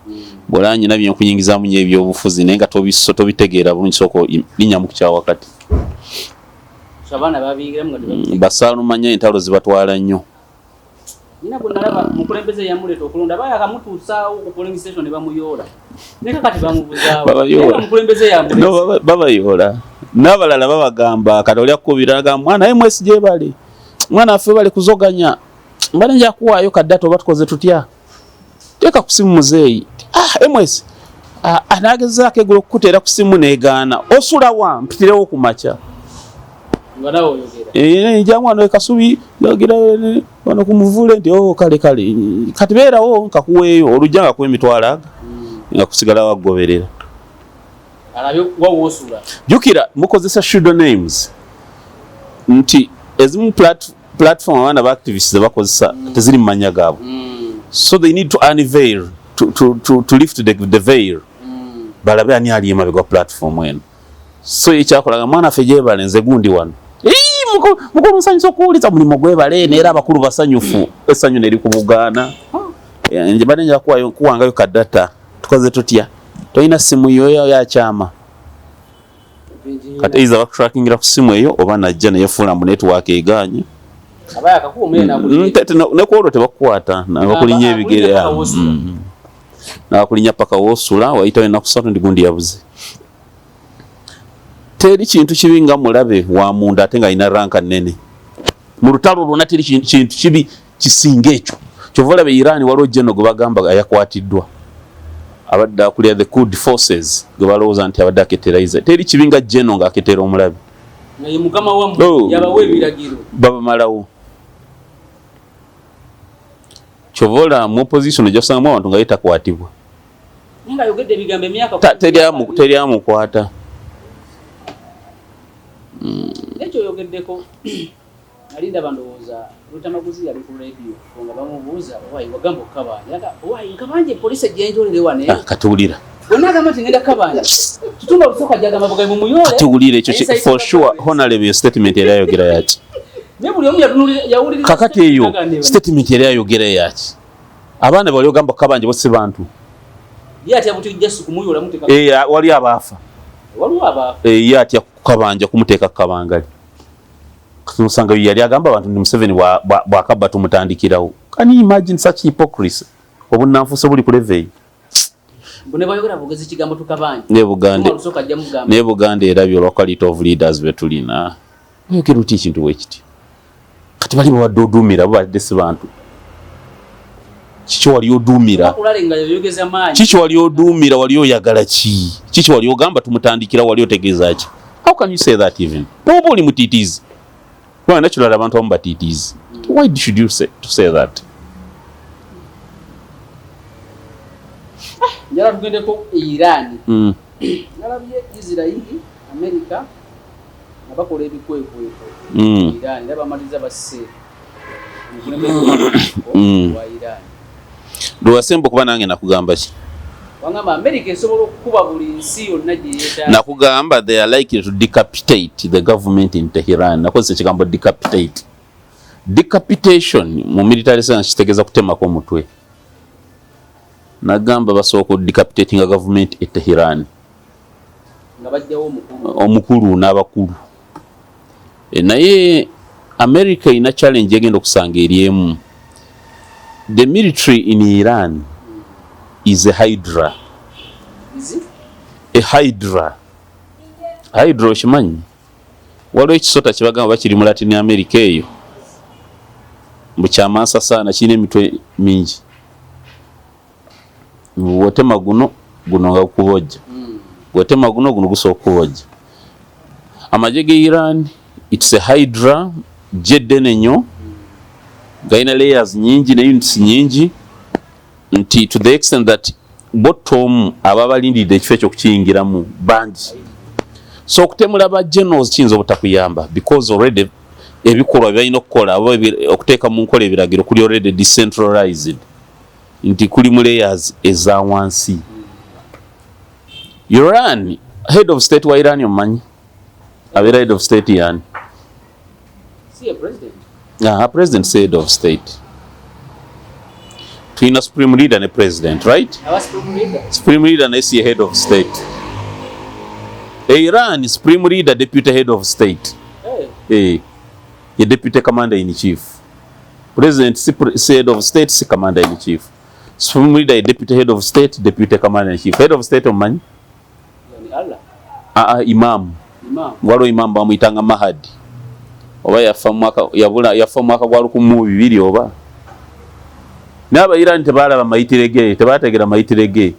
Bwolaba nyina byenkuyingizaamu nyo ebyobufuzi naye nga tobitegeera bulungi, sooka linyamu ku kyawakati. Basaalumanya entalo zibatwala nnyo. Nina gwe nalaba mukulembeze yamuleeta okulonda baya akamutuusaawo ku polling station ne bamuyoola naye kakati bamubuzaawo mukulembeze yamuleeta. No, babayoola n'abalala babagamba kati oli akukubira agamba mwana ye mwesi gyebale mwana affe bali kuzoganya mbale nja kuwaayo kaddata oba tukoze tutya teeka ku simu muzeeyi ah ms ah, ah, nagezaako eggulo okukuteera ku simu negaana osula wa mpitirewo ku makya eh, jangu wano ekasubi gira eh, wano ku muvule nti oh kale kale kati beerawo nkakuweeyo olujja nga kuwa emitwalo aga nga kusigala wagoberera. Jjukira mukozesa pseudo names nti ezimu platform abaana ba activists zebakozesa teziri mu mannya gaabwe so they need to unveil to lift the veil balabe ani ali emabega wa platform eno. So ekyakolaga mwana ffe gyebale nze gundi wano mukulu nsanyusa okuwuliza mulimu gwebale neera abakulu basanyufu essanyu nerikubugaana. Nje bade nja kuwangayo kadata tukoze tutya tolina simu yo yakyama kati eiza bakutrackingira ku simu eyo oba najja neyefuula mbu network egaanye nekwolwo tebakukwata nabakulinya ebigere nabakulinya paka wosula wayitawo ennaku ssatu ndi gundi yabuze. Teri kintu kibi nga mulabe wa munda ate nga alina ranka nnene mu lutalo lwonna, teri kintu kibi kisinga ekyo. Kyova olaba Iran waliwo geno gwe bagamba ayakwatiddwa abadde akulira the Quds forces gwe balowooza nti abadde aketera Israel. Teri kibi nga geno ng'aketera omulabe babamalawo. Kyova olaba mu opposition ojja kusangamu abantu nga yetakwatibwa teri amukwata. Ekyo oyogeddeko nali ndaba ndowooza Lutamaguzi yali ku radio nga bamubuuza owayi wagamba okukabanja owayi nkabanje poliisi ejjenjolere wano katuwulira bonna agamba nti ngenda kabanja Kitumba Lusooka gyagamba bugayi mumuyole katuwulira ekyo for sure. Honorable statement era ayogera yaki? Naye buli omu yawuliriza kakati eyo statement era ayogera yaki? Abaana bali ogamba kabanja bo si bantu. Ye atya buti just kumuyola muteka eh wali abaafa waliwo abaafa ye atya kukabanja kumuteeka kukabangali kusanga yali agamba abantu ni Museveni bwakabba tumutandikirawo. Can you imagine such hypocrisy? Obunnanfuusi buli ku level bune bayogera bugezi kigambo tukabanja ne Buganda ne Buganda erabye olwa quality of leaders betulina oyogera otya ekintu bwekiti? Kati bali bawadde oduumira bo badde si bantu. Kiki wali oduumira? Kiki wali oduumira? Wali oyagala ki? Kiki wali ogamba tumutandikira? Wali otegeeza ki? How can you say that even bwoba oli mutiitiizi? Kubanga natural abantu abamu batiitiizi. Why should you say, to say that? Njala tugendeko Iran. Nalabye Israeli, America nga bakola ebikwekweto Iran era bamaliriza basse omukulembeze wa Iran. Lwewasemba okuba nange nakugamba ki? Wangamba America esobola okukuba buli nsi yonna gye yeetaaga. Nakugamba they are likely to decapitate the government in Tehran. Nakozesa ekigambo decapitate. Decapitation mu military science kitegeeza kutemako omutwe. Nagamba basobola okudecapitatinga government e Tehran nga bajjawo omukulu omukulu n'abakulu. Naye America erina challenge egenda okusanga eri emu. The military in Iran is a hydra. Is a hydra. Hydra okimanyi? Waliwo ekisota kyebagamba bakiri mu Latin America eyo mbu kyamansa saana kirina emitwe mingi. Wotema guno guno nga gukubojja, wotema guno guno gusobola okukubojja. Amagye ge Iran it's a hydra gye ddene nnyo, galina layers nyingi ne units nyingi nti to the extent that botta omu aba balindiridde ekifo ekyo okukiyingiramu bangi. So okutemula ba generals kiyinza obutakuyamba because already ebikolwa bye balina okukola oba okuteeka mu nkola ebiragiro kuli already decentralized nti kuli mu layers eza wansi. Iran, head of state wa Iran omumanyi? Abeera head of state yani? Si ye president? Aha, president si head of state. Tulina supreme leader ne president, right? Aba supreme leader. Supreme leader naye si ye head of state. E Iran, supreme leader deputy head of state. Hey. Eh, ye deputy commander in chief. President si head of state, si commander in chief. Supreme leader ye deputy head of state, deputy commander in chief. Head of state omumanyi? Yani Allah. Aa, imam. Imam. Waliwo imam bamuyitanga Mahadi, oba yafa mu mwaka, yabula, yafa mu mwaka gwa 2000 oba. Naye Abairani tebalaba mayitire ge, tebategera mayitire ge.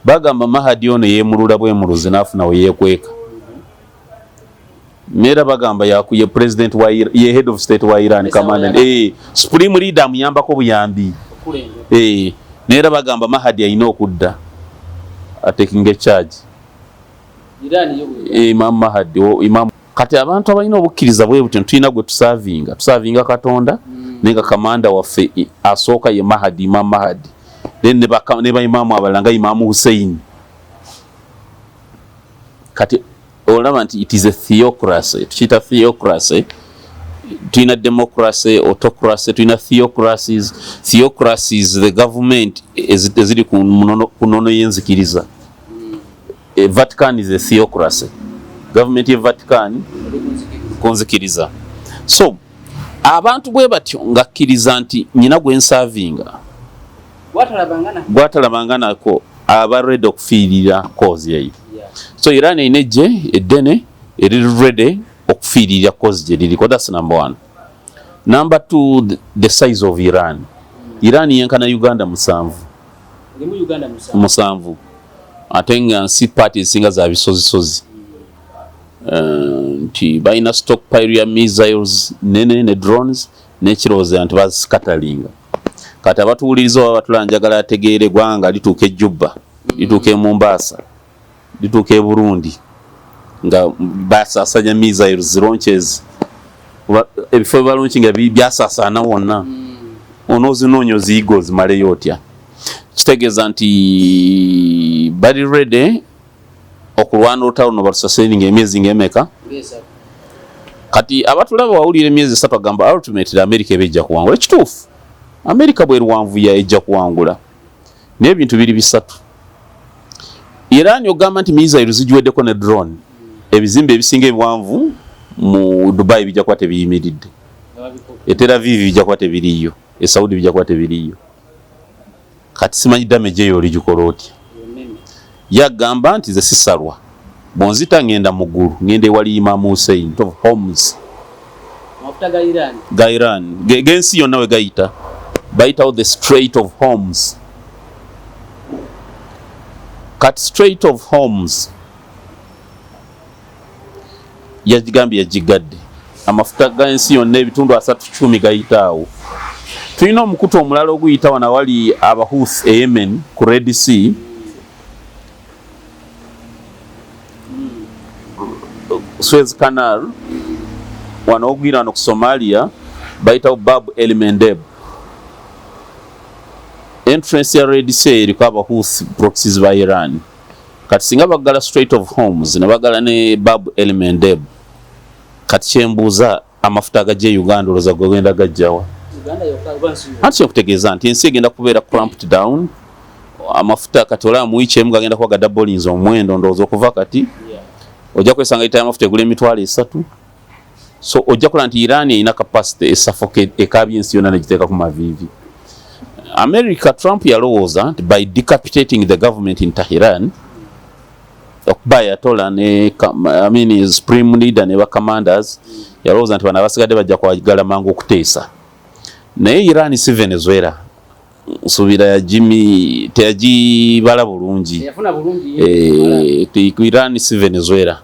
Bagamba Mahadi ono yeemulula bwemuluzi n'afuna we yeekweka. Neera bagamba ye president wa ye head of state wa Iran, President wa commander. Iran. Supreme leader amuyambako buyambi. Okulembera. Neera bagamba Mahadi alina okudda ataking a charge. Iran yo bwe. Imam Mahadi, Imam. Kati abantu abalina obukkiriza bwe butyo, tulina gwe tusavinga, tusavinga Katonda, naye nga kamanda waffe asooka ye Mahadi, Imam Mahadi. Then ne ba imamu abalala nga Imamu Hussein. Kati olaba nti it is a theocracy, tukiyita theocracy. Tulina democracy, autocracy, tulina theocracies. Theocracies, the government eziri ku nnono y'enzikiriza. Vatican is a theocracy. Government ye Vatican Eri ku nzikiriza. ku nzikiriza. So abantu bwe batyo ngakkiriza nti nyina gwe nsavinga, Gwatalabanga na. gwatalabanga nako, aba ready okufiirira cause eyo. So Iran erina eggye eddene eriri ready okufiirira cause gye liriko. That's number one. Number two, the size of Iran. Iran yenkana Uganda 7. Erimu Uganda 7. 7. Ate nga nsi party ezisinga za bisozisozi. Nti balina stockpile ya missiles nene ne drones, n'ekirowoozo nti bazikatalinga. Kati abatuwuliriza oba batula, njagala ategeere eggwanga lituuka e Juba, lituuka e Mombasa, lituuka e Burundi, nga basaasanya missiles launches. Ebifo byebalaunchinga byasaasaana wonna. Onoozinoonya oziyiga ozimaleyo otya? Kitegeeza nti bali ready okulwana olutalo luno balusustaininga emyezi ng'emeka? Ng'esatu. Kati abatulaba wawulira emyezi 3 agamba ultimately America eba ejja kuwangula. Ekituufu, America bweruwanvuya ejja kuwangula, naye ebintu biri bisatu. Iran ogamba nti missile zigiweddeko ne drone, ebizimbe ebisinga ebiwanvu mu Dubai bijja kuba tebiyimiridde, Nga babikuba. e Tel Aviv bijja kuba tebiriiyo, e Saudi bijja kuba tebiriiyo. Kati simanyi damage eyo oligikola otya. Eyo nnene. Yagamba nti ze sisalwa, bwonzita ngenda mu ggulu, ngenda ewali Imam Hussein of Homs. Amafuta ga Iran. Ga Iran g'ensi yonna we gayita, bayitawo the Strait of Hormuz. Kati Strait of Hormuz yagigambye yagigadde, amafuta g'ensi yonna ebitundu 310 gayita awo. Tulina omukutu omulala oguyita wano awali Abahuth e Yemen ku Red Sea, Suez Canal, wano ogwira wano ku Somalia bayitawo Bab el Mandeb. Entrance ya Red Sea eriko Abahuth proxies ba Iran. Kati singa baggala Strait of Hormuz ne baggala ne Bab el Mandeb, kati kyembuuza, amafuta agajja e Uganda olowooza gagenda gajjawa? Uganda yokka oba nsi yonna? Anti kyenkutegeeza nti ensi egenda kubeera clamped down. Amafuta kati olaba mu wiiki emu gagenda kuba gadabolinza omuwendo, ndowooza okuva kati ojja kwesanga lita y'amafuta egula 30,000. So ojja kulaba nti Iran erina capacity esuffocate, ekaabya ensi yonna negiteeka ku maviivi. America, Trump yalowooza nti by decapitating the government in Tehran, okuba Ayatollah ne I mean, supreme leader ne ba commanders, yalowooza nti bano abasigadde bajja kwagala mangu okuteesa. Naye Iran si Venezuela, nsuubira yagimi teyagibala bulungi. Teyafuna bulungi. Iran si Venezuela,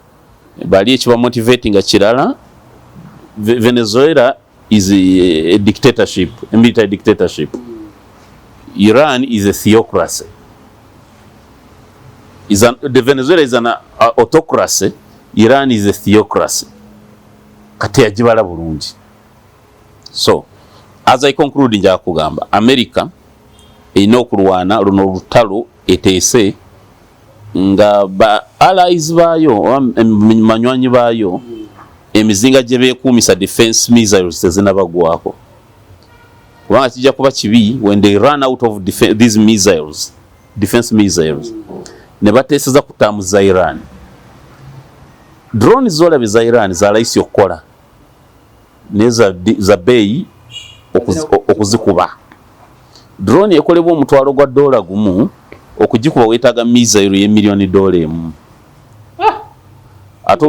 bali ekiba motivating kirala. Venezuela is a dictatorship, a military dictatorship. Iran is a theocracy. The Venezuela is an autocracy, Iran is a theocracy. Kati yagibala bulungi. So as I conclude, nja kugamba America erina okulwana luno olutalo eteese nga ba allies baayo oba manywanyi baayo, emizinga gye beekuumisa defense missiles tezinabagwako, kubanga Kubanga kijja kuba kibi when they run out of these missiles, defense missiles, ne bateeseza ku taamu za Iran. Drone zolabye za Iran za layisi okukola, naye za bbeeyi okuzikuba. Drone ekolebwa $1,000, okugikuba weetaaga missile y'emiliyoni dola 1. Ate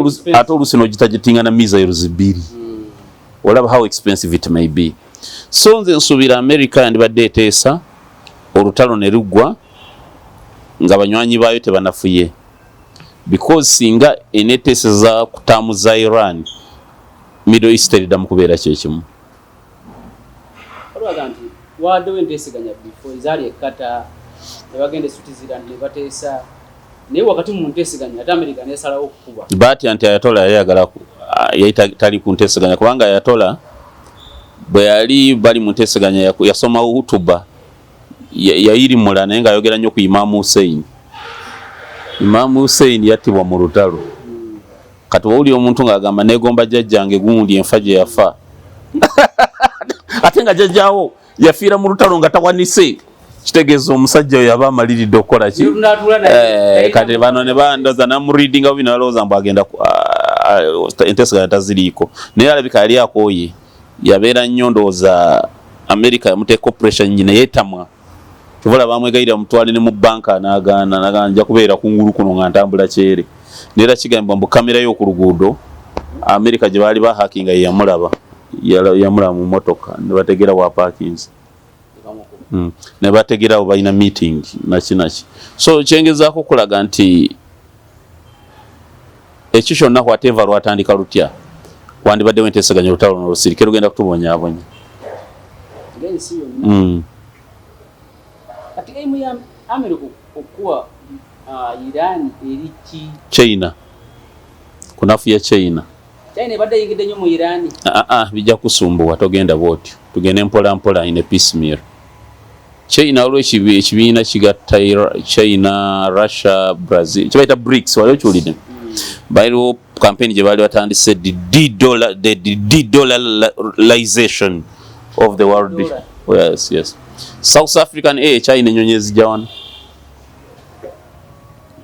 oluusi n'ogitargetinga na missiles 2. Olaba how expensive it may be. So nze nsuubira America yandibadde eteesa olutalo ne luggwa nga banywanyi baayo tebanafuye, because singa eneteeseza ku taamu za Iran, Middle East eriddamu kubeera kyekimu. Olwaga nti waddewo enteeseganya before ezaali ekkata ne bagenda e Switzerland ne bateesa, naye wakati mu nteeseganya ate America nesalawo okukuba. Batya nti Ayatola yali ayagala yali tali ku nteeseganya, kubanga Ayatola bwe yali bali mu nteeseganya yasoma hutuba, yayirimula, naye ng'ayogera nnyo ku Imaamu Hussein. Imaamu Hussein yattibwa mu lutalo. Kati wawulira omuntu ng'agamba, "Neegomba jjajjange gundi enfa gye yafa," ate nga jjajjaawo yafiira mu lutalo nga tawanise, kitegeeza omusajja oyo aba amaliridde okukola ki? Natuula naye. Kati bano ne bandoza namureadinga bubi, nalowooza mbu agenda enteeseganya taziriiko, naye alabika yali akooye, yabeera nnyo. Ndowooza America yamuteeka pressure nyingi neyeetamwa. Kyova bamwegayirira mutwale ne mu banka, n'agaana, nagaana, "Nja kubeera kungulu kuno nga ntambula kyere." Naye era kigambibwa mbu kamera y'oku luguudo America gye baali bahackinga ye yamulaba, yamulaba mu motoka ne bategeera wa parkings. Ne bategeera abo balina meeting naki naki. So kyengezaako okulaga nti ekyo kyonna, whatever lwatandika lutya, wandibaddewo enteeseganya, olutalo n'olusirike lugenda kutubonyaabonya. Ng'ensi yonna. Kati aim ya America okuwa Iran eri ki? China, kunafu ya China. China ebadde eyingidde nnyo mu Iran. Ah, ah, bijja kusumbuwa, togenda bwotyo, tugende mpola mpola in a piecemeal. China, waliwo ekibiina kigatta China, Russia, Brazil, kibayita BRICS, waliwo kiwulidde? Baliwo campaign gye baali batandise, the de-dollarization of the world. Dollar. Yes, South African Air, China ennyonyi ezijja wano.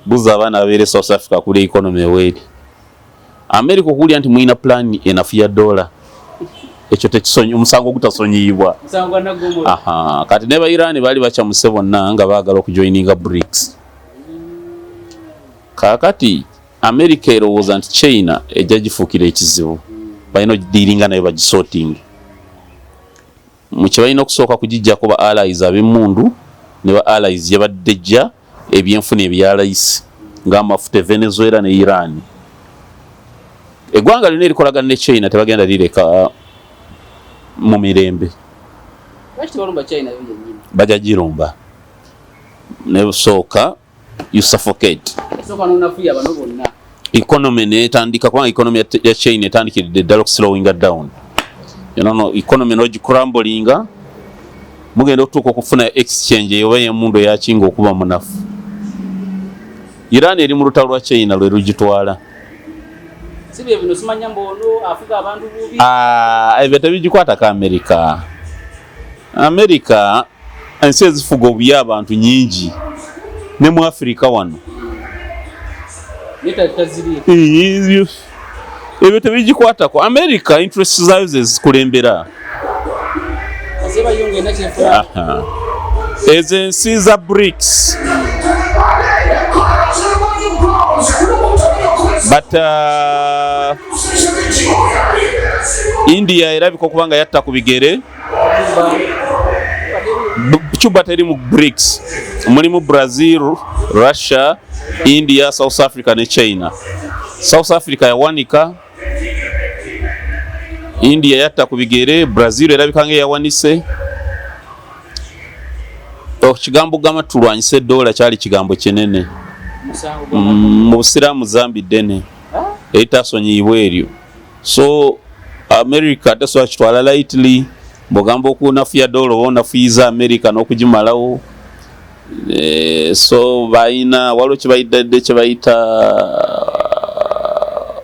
Buza abaana ababeera e South Africa kuli economy eweeri. America okuwulira nti mulina plan enafu ya dola, ekyo tekisonyi, omusango ogutasonyiyibwa. Musango gwa naggomola. Aha, kati ne ba Iran baali bakyamuse bonna nga baagala okujoininga BRICS. Kaakati America erowooza nti China ejja gifuukira ekizibu, balina ogidealinga nayo, bagisorting mu kye balina okusooka kugijjako ba allies ab'emmundu ne ba allies gye badde ejja ebyenfuna ebyalayisi ng'amafuta e Venezuela ne Iran. Eggwanga lyonna erikolagana ne China tebagenda lireka mu mirembe. Lwaki tebalumba China yo yennyini? Bajja girumba, nesooka you suffocate. Esooka n'onafuya bano bonna. Economy netandika, kubanga economy ya China etandikiridde ddala okuslowinga down. No, economy nogicrumblinga, mugenda okutuuka okufuna exchange oba emundu eyakinga okuba munafu. Iran eri mu lutalo lwa China lwe lugitwala. Si bye bino simanya mbono afuga abantu bubi? Ah, ebyo tebigikwatako America. America, ensi ezifuga obubi abantu nyingi, ne mu Africa wano. Naye taziriiko. Ebyo tebigikwatako America, interest zaayo zezikulembera. Aseba yo ngenda kyefuna. Aha. Ezo ensi za BRICS, but India erabika okuba nga yatta ku bigere. Cuba teri mu BRICS. Mulimu Brazil, Russia, India, South Africa ne China. South Africa yawanika, India yatta ku bigere, Brazil erabika nga eyawanise. Ekigambo gamba tulwanyise dola kyali kigambo kinene. Musango gwa Mu busiraamu zambi ddene eritasonyiyibwa eryo. So America tesobola kitwala lightly. Bwogamba okunafuya dola, oba onafuyiza America n'okugimalawo. So balina, waliwo kyebayitadde, kyebayita,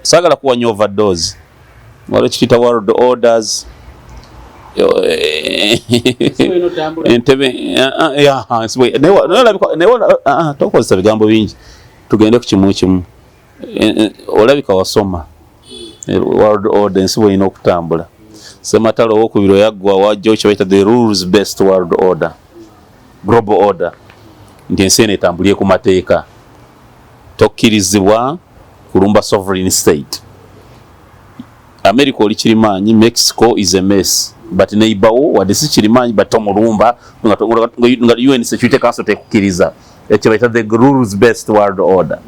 saagala kuwanya overdose, waliwo kituyita world orders. Entebe tokozesa bigambo bingi, tugende ku kimu kimu. Olabika wasoma world order, ensi bwelina okutambula. Sematalo owokubiri yaggwa, wajjawo kyebayita the rules based world order, global order, nti ensi eno etambulire ku mateeka. Tokkirizibwa kulumba sovereign state. America oli kirimaanyi, Mexico is a mess, but neighbor wadde si kirimaanyi, but tomulumba nga UN Security Council tekukkiriza. Ekyo bayita the rules based world order.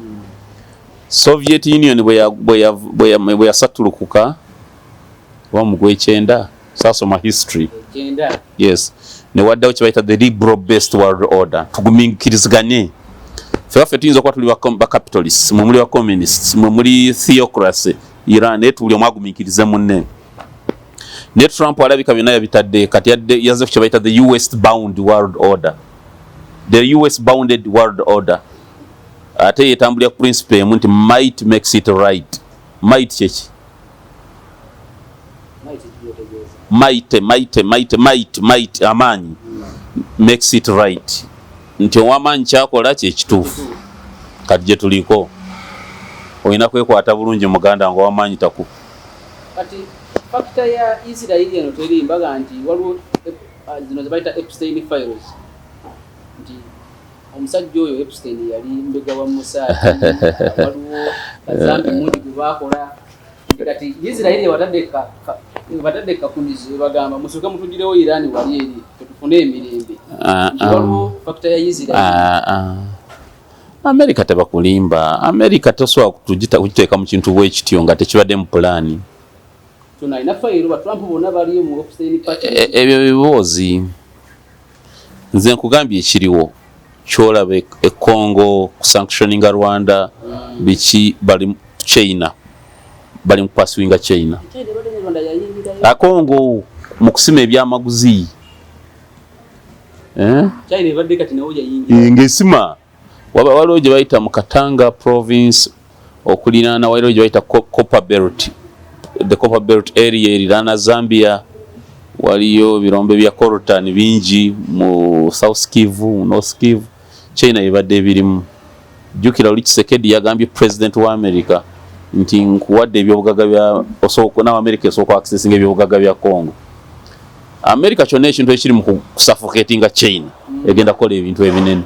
Soviet Union bwe yasatulukuka oba mu gw'ekyenda, saasoma history, yes, ne waddawo kye bayita the liberal based world order. Tugumiikiriziganye ffe baffe. Tuyinza okuba tuli ba capitalists, mwe muli ba communists, mwe muli theocracy Iran, naye tuli omu agumiikirize munne. Ne Trump alabika byonna yabitadde kati yazze ku kye bayita the US bound world order, the US bounded world order. Ate yetambulira ku principle emu nti might makes it right. Might kyeki? Might, might, might, might, might, amaanyi, makes it right, nti ow'amaanyi kyakola kyekituufu. Kati gye tuliko olina kwekwata bulungi, muganda, nga ow'amaanyi taku. Kati factor ya Isirairi eno teri mbaga nti waliwo zino zebayita Epstein files, nti omusajja oyo Epstein yali mbega wa Mossad, waliwo kazambi mungi gwe bakola. Kati Isirairi batadde kakunizo, bagamba musooke mutugirewo Iran wali eri tetufune emirembe. Waliwo factor ya Isirairi. Amerika tebakulimba. Amerika tosobola kugiteeka mu kintu bwe kityo nga tekibadde mu pulaani. Alina fayiro, ba Trump bonna bali mu Epstein party. Ebyo biboozi. Nze nkugambye ekiriwo kyolaba e Congo, kusanctioninga Rwanda, biki, bali China, bali mu pursuinga China. China ebadde ne Rwanda yayingirayo. Akongo mu kusima ebyamaguzi, eh? China ebadde kati nawo yayingira. Ng'esima waliwo gye bayita mu Katanga province okulinaana, waliwo gye bayita Copper Belt, the Copper Belt area eriraana Zambia. Waliyo ebirombe bya coltan bingi mu South Kivu, North Kivu. China ebadde ebirimu. Jjukira oli Tshisekedi yagambye president wa America nti nkuwadde ebyobugaga bya nawe America esooka accessinga ebyobugaga bya Congo. America kyonna ekintu ekiri mu kusuffocatinga China egenda kukola ebintu ebinene.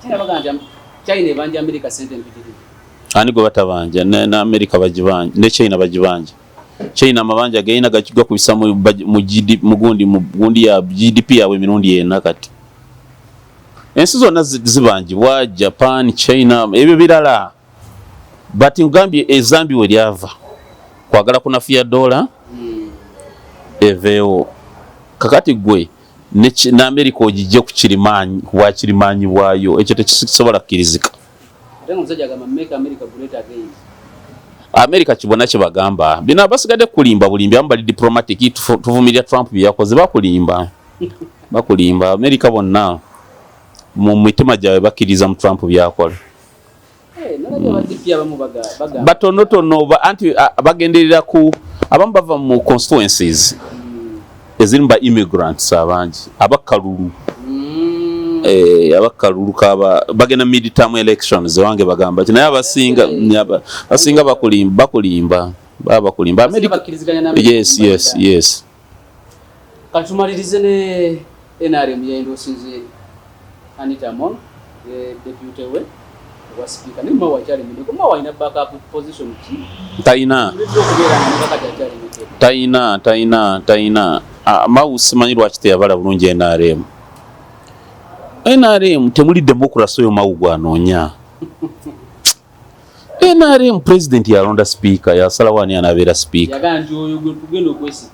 China baga nti China ebanja America sente mpitirivu. Ani gwe batabanja? Ne America bagibanja, ne China bagibanja. China amabanja gayina gakubisa mu gundi ya GDP yaabwe emirundi ena. Kati ensi zonna zibanjibwa, Japan, China, ebyo birala, but ngambye ezambi we lyava kwagala kunafuya dola eveewo. Kakati gwe ne America ogijje ku kirimaanyi, ku kirimaanyi bwayo, ekyo tekisobola kukkirizika. Ate nga omusajja agamba "Make America great again". America kibona kyebagamba bino abasigadde kulimba bulimbi. Abamu bali diplomatic, tuvumirira Trump byeyakoze. Bakulimba, bakulimba. America bonna mu mitima gyabwe bakkiriza mu Trump byakola. Eh, nalabye aba DP abamu bagamba Batonotono anti bagenderera ku abamu bava mu constituencies ezirimu ba immigrants abangi abakalulu. Abakalulu kaba bagenda mid-term elections ewange bagamba ki, naye abasinga abasinga bakulimba, bakulimba, baba bakulimba. Abasinga America bakkiriziganya na America. Yes. Kati tumalirize ne NRM yendoosinze Anita Among deputy we owa sipiika, naye Mao akyalemiddeko. Mao alina backup position ki? Talina. Tulidde okubeera nga nekakati akyalemiddeko. Talina, talina, talina. Mao simanyi lwaki teyabala bulungi NRM. NRM temuli democracy. Oyo Mao gwanoonya NRM, president yalonda sipiika, yasalawo ani anaabeera sipiika. Yagamba nti oyo gwe tugenda okwesiga.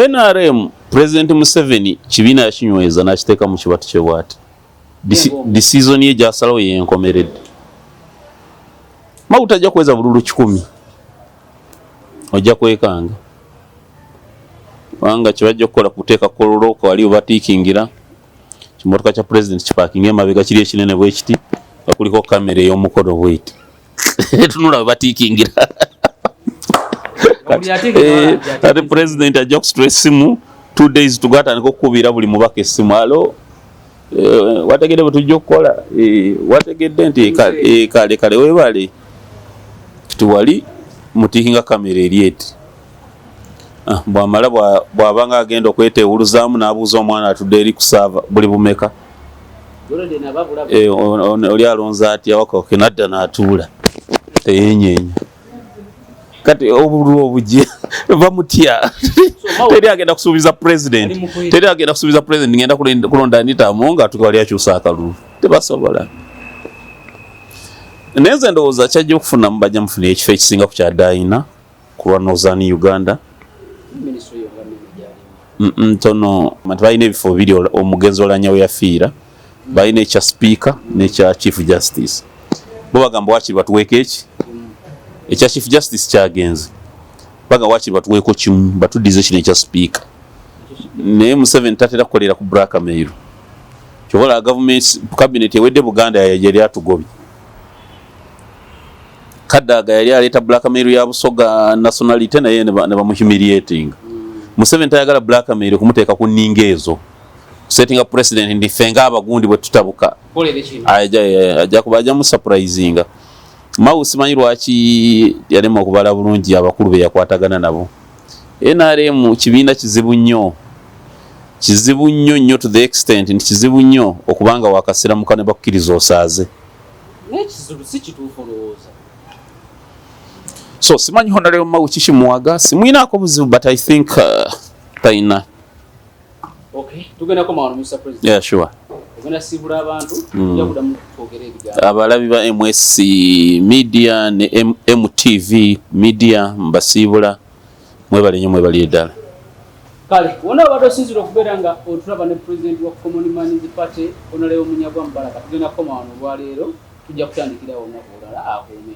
NRM, President Museveni kibiina yakinyweza n'akiteeka mu kibatu kye bw'ati. Decision ye gyasalawo yenkomeredde. Mao tajja kuweza bululu 100, ojja kwekanga, kubanga kyebajja okukola kuteeka kololoko wali webatiikingira kimotoka kya president kipakinga emabega kiri ekinene bwe kiti nga kuliko kamera ey'omukono bweti tunula we batiikingira. Buli ategeera nti Ate president ajja kusitula essimu 2 days to go, atandika okukubira buli mubaka essimu, "Hello, wategedde bwe tujja okukola? Wategedde nti kale kale webale." Tiwali mutikinga kamera eri eti. Ah, bwamala bw'abanga agenda okwetewuluzaamu, n'abuuza omwana atudde eri kusaava, "Buli bumeka?" Already nababulaba. Oli alonze atya wakoke, nadda n'atuula, teyenyeenya. Kati obululu obujja bamutya. Teri agenda kusuubiza president, Ali mu kwerinda. teri agenda kusuubiza president, "Ngenda kulonda Anita Among," atuka wali akyusa akalulu. Tebasobola. Naye nze ndowooza kyajja okufunamu, bajja mufunira ekifo ekisinga ku kyadayina ku lwa Northern Uganda. Ministry yo nga nene gyalimu. Ntono nti balina ebifo bibiri. Omugenzi Olanya we yafiira, balina ekya speaker n'ekya chief justice. Bo bagamba wakiri batuweeko eki ekya chief justice kyagenze, bagamba wakiri batuweeko kimu, batuddize kino ekya speaker. Naye Museveni tatera kukolera ku blackmail. Kyobola gavumenti cabinet ewedde, Buganda yali atugobye. Kadaga yali aleeta blackmail ya Busoga nationality, naye ne bamuhumiliating. Museveni tayagala blackmail kumuteeka ku nninga ezo, settinga president nti ffe ng'abagundi bwe tutabuka. Kolere kino. Ajja kuba ajja musurprisinga. Mao simanyi lwaki yalema okubala bulungi abakulu be yakwatagana nabo. NRM kibiina kizibu nnyo, kizibu nnyo nnyo, to the extent nti kizibu nnyo okubanga wakasiramuka ne bakukkiriza osaaze. Naye kizibu si kituufu olowooza? So simanyi Honorable Mao kikimuwaga, simwinaako buzibu, but I think talina. Okay, tugenda koma wano, Mr President. Yeah, sure. Ogenda siibula abantu, tujja kuddamu twogere ebigambo. Abalabi ba MS Media ne MTV Media, mbasiibula, mwebale nnyo, mwebalire ddala. Kale wonna obadde osinzira okubeera nga otulaba ne president wa Common Man's Party, Honorable Munyagwa Mubaraka. Tugenda kukoma wano olwaleero, tujja kutandikirawo olunaku olulala. Akuume.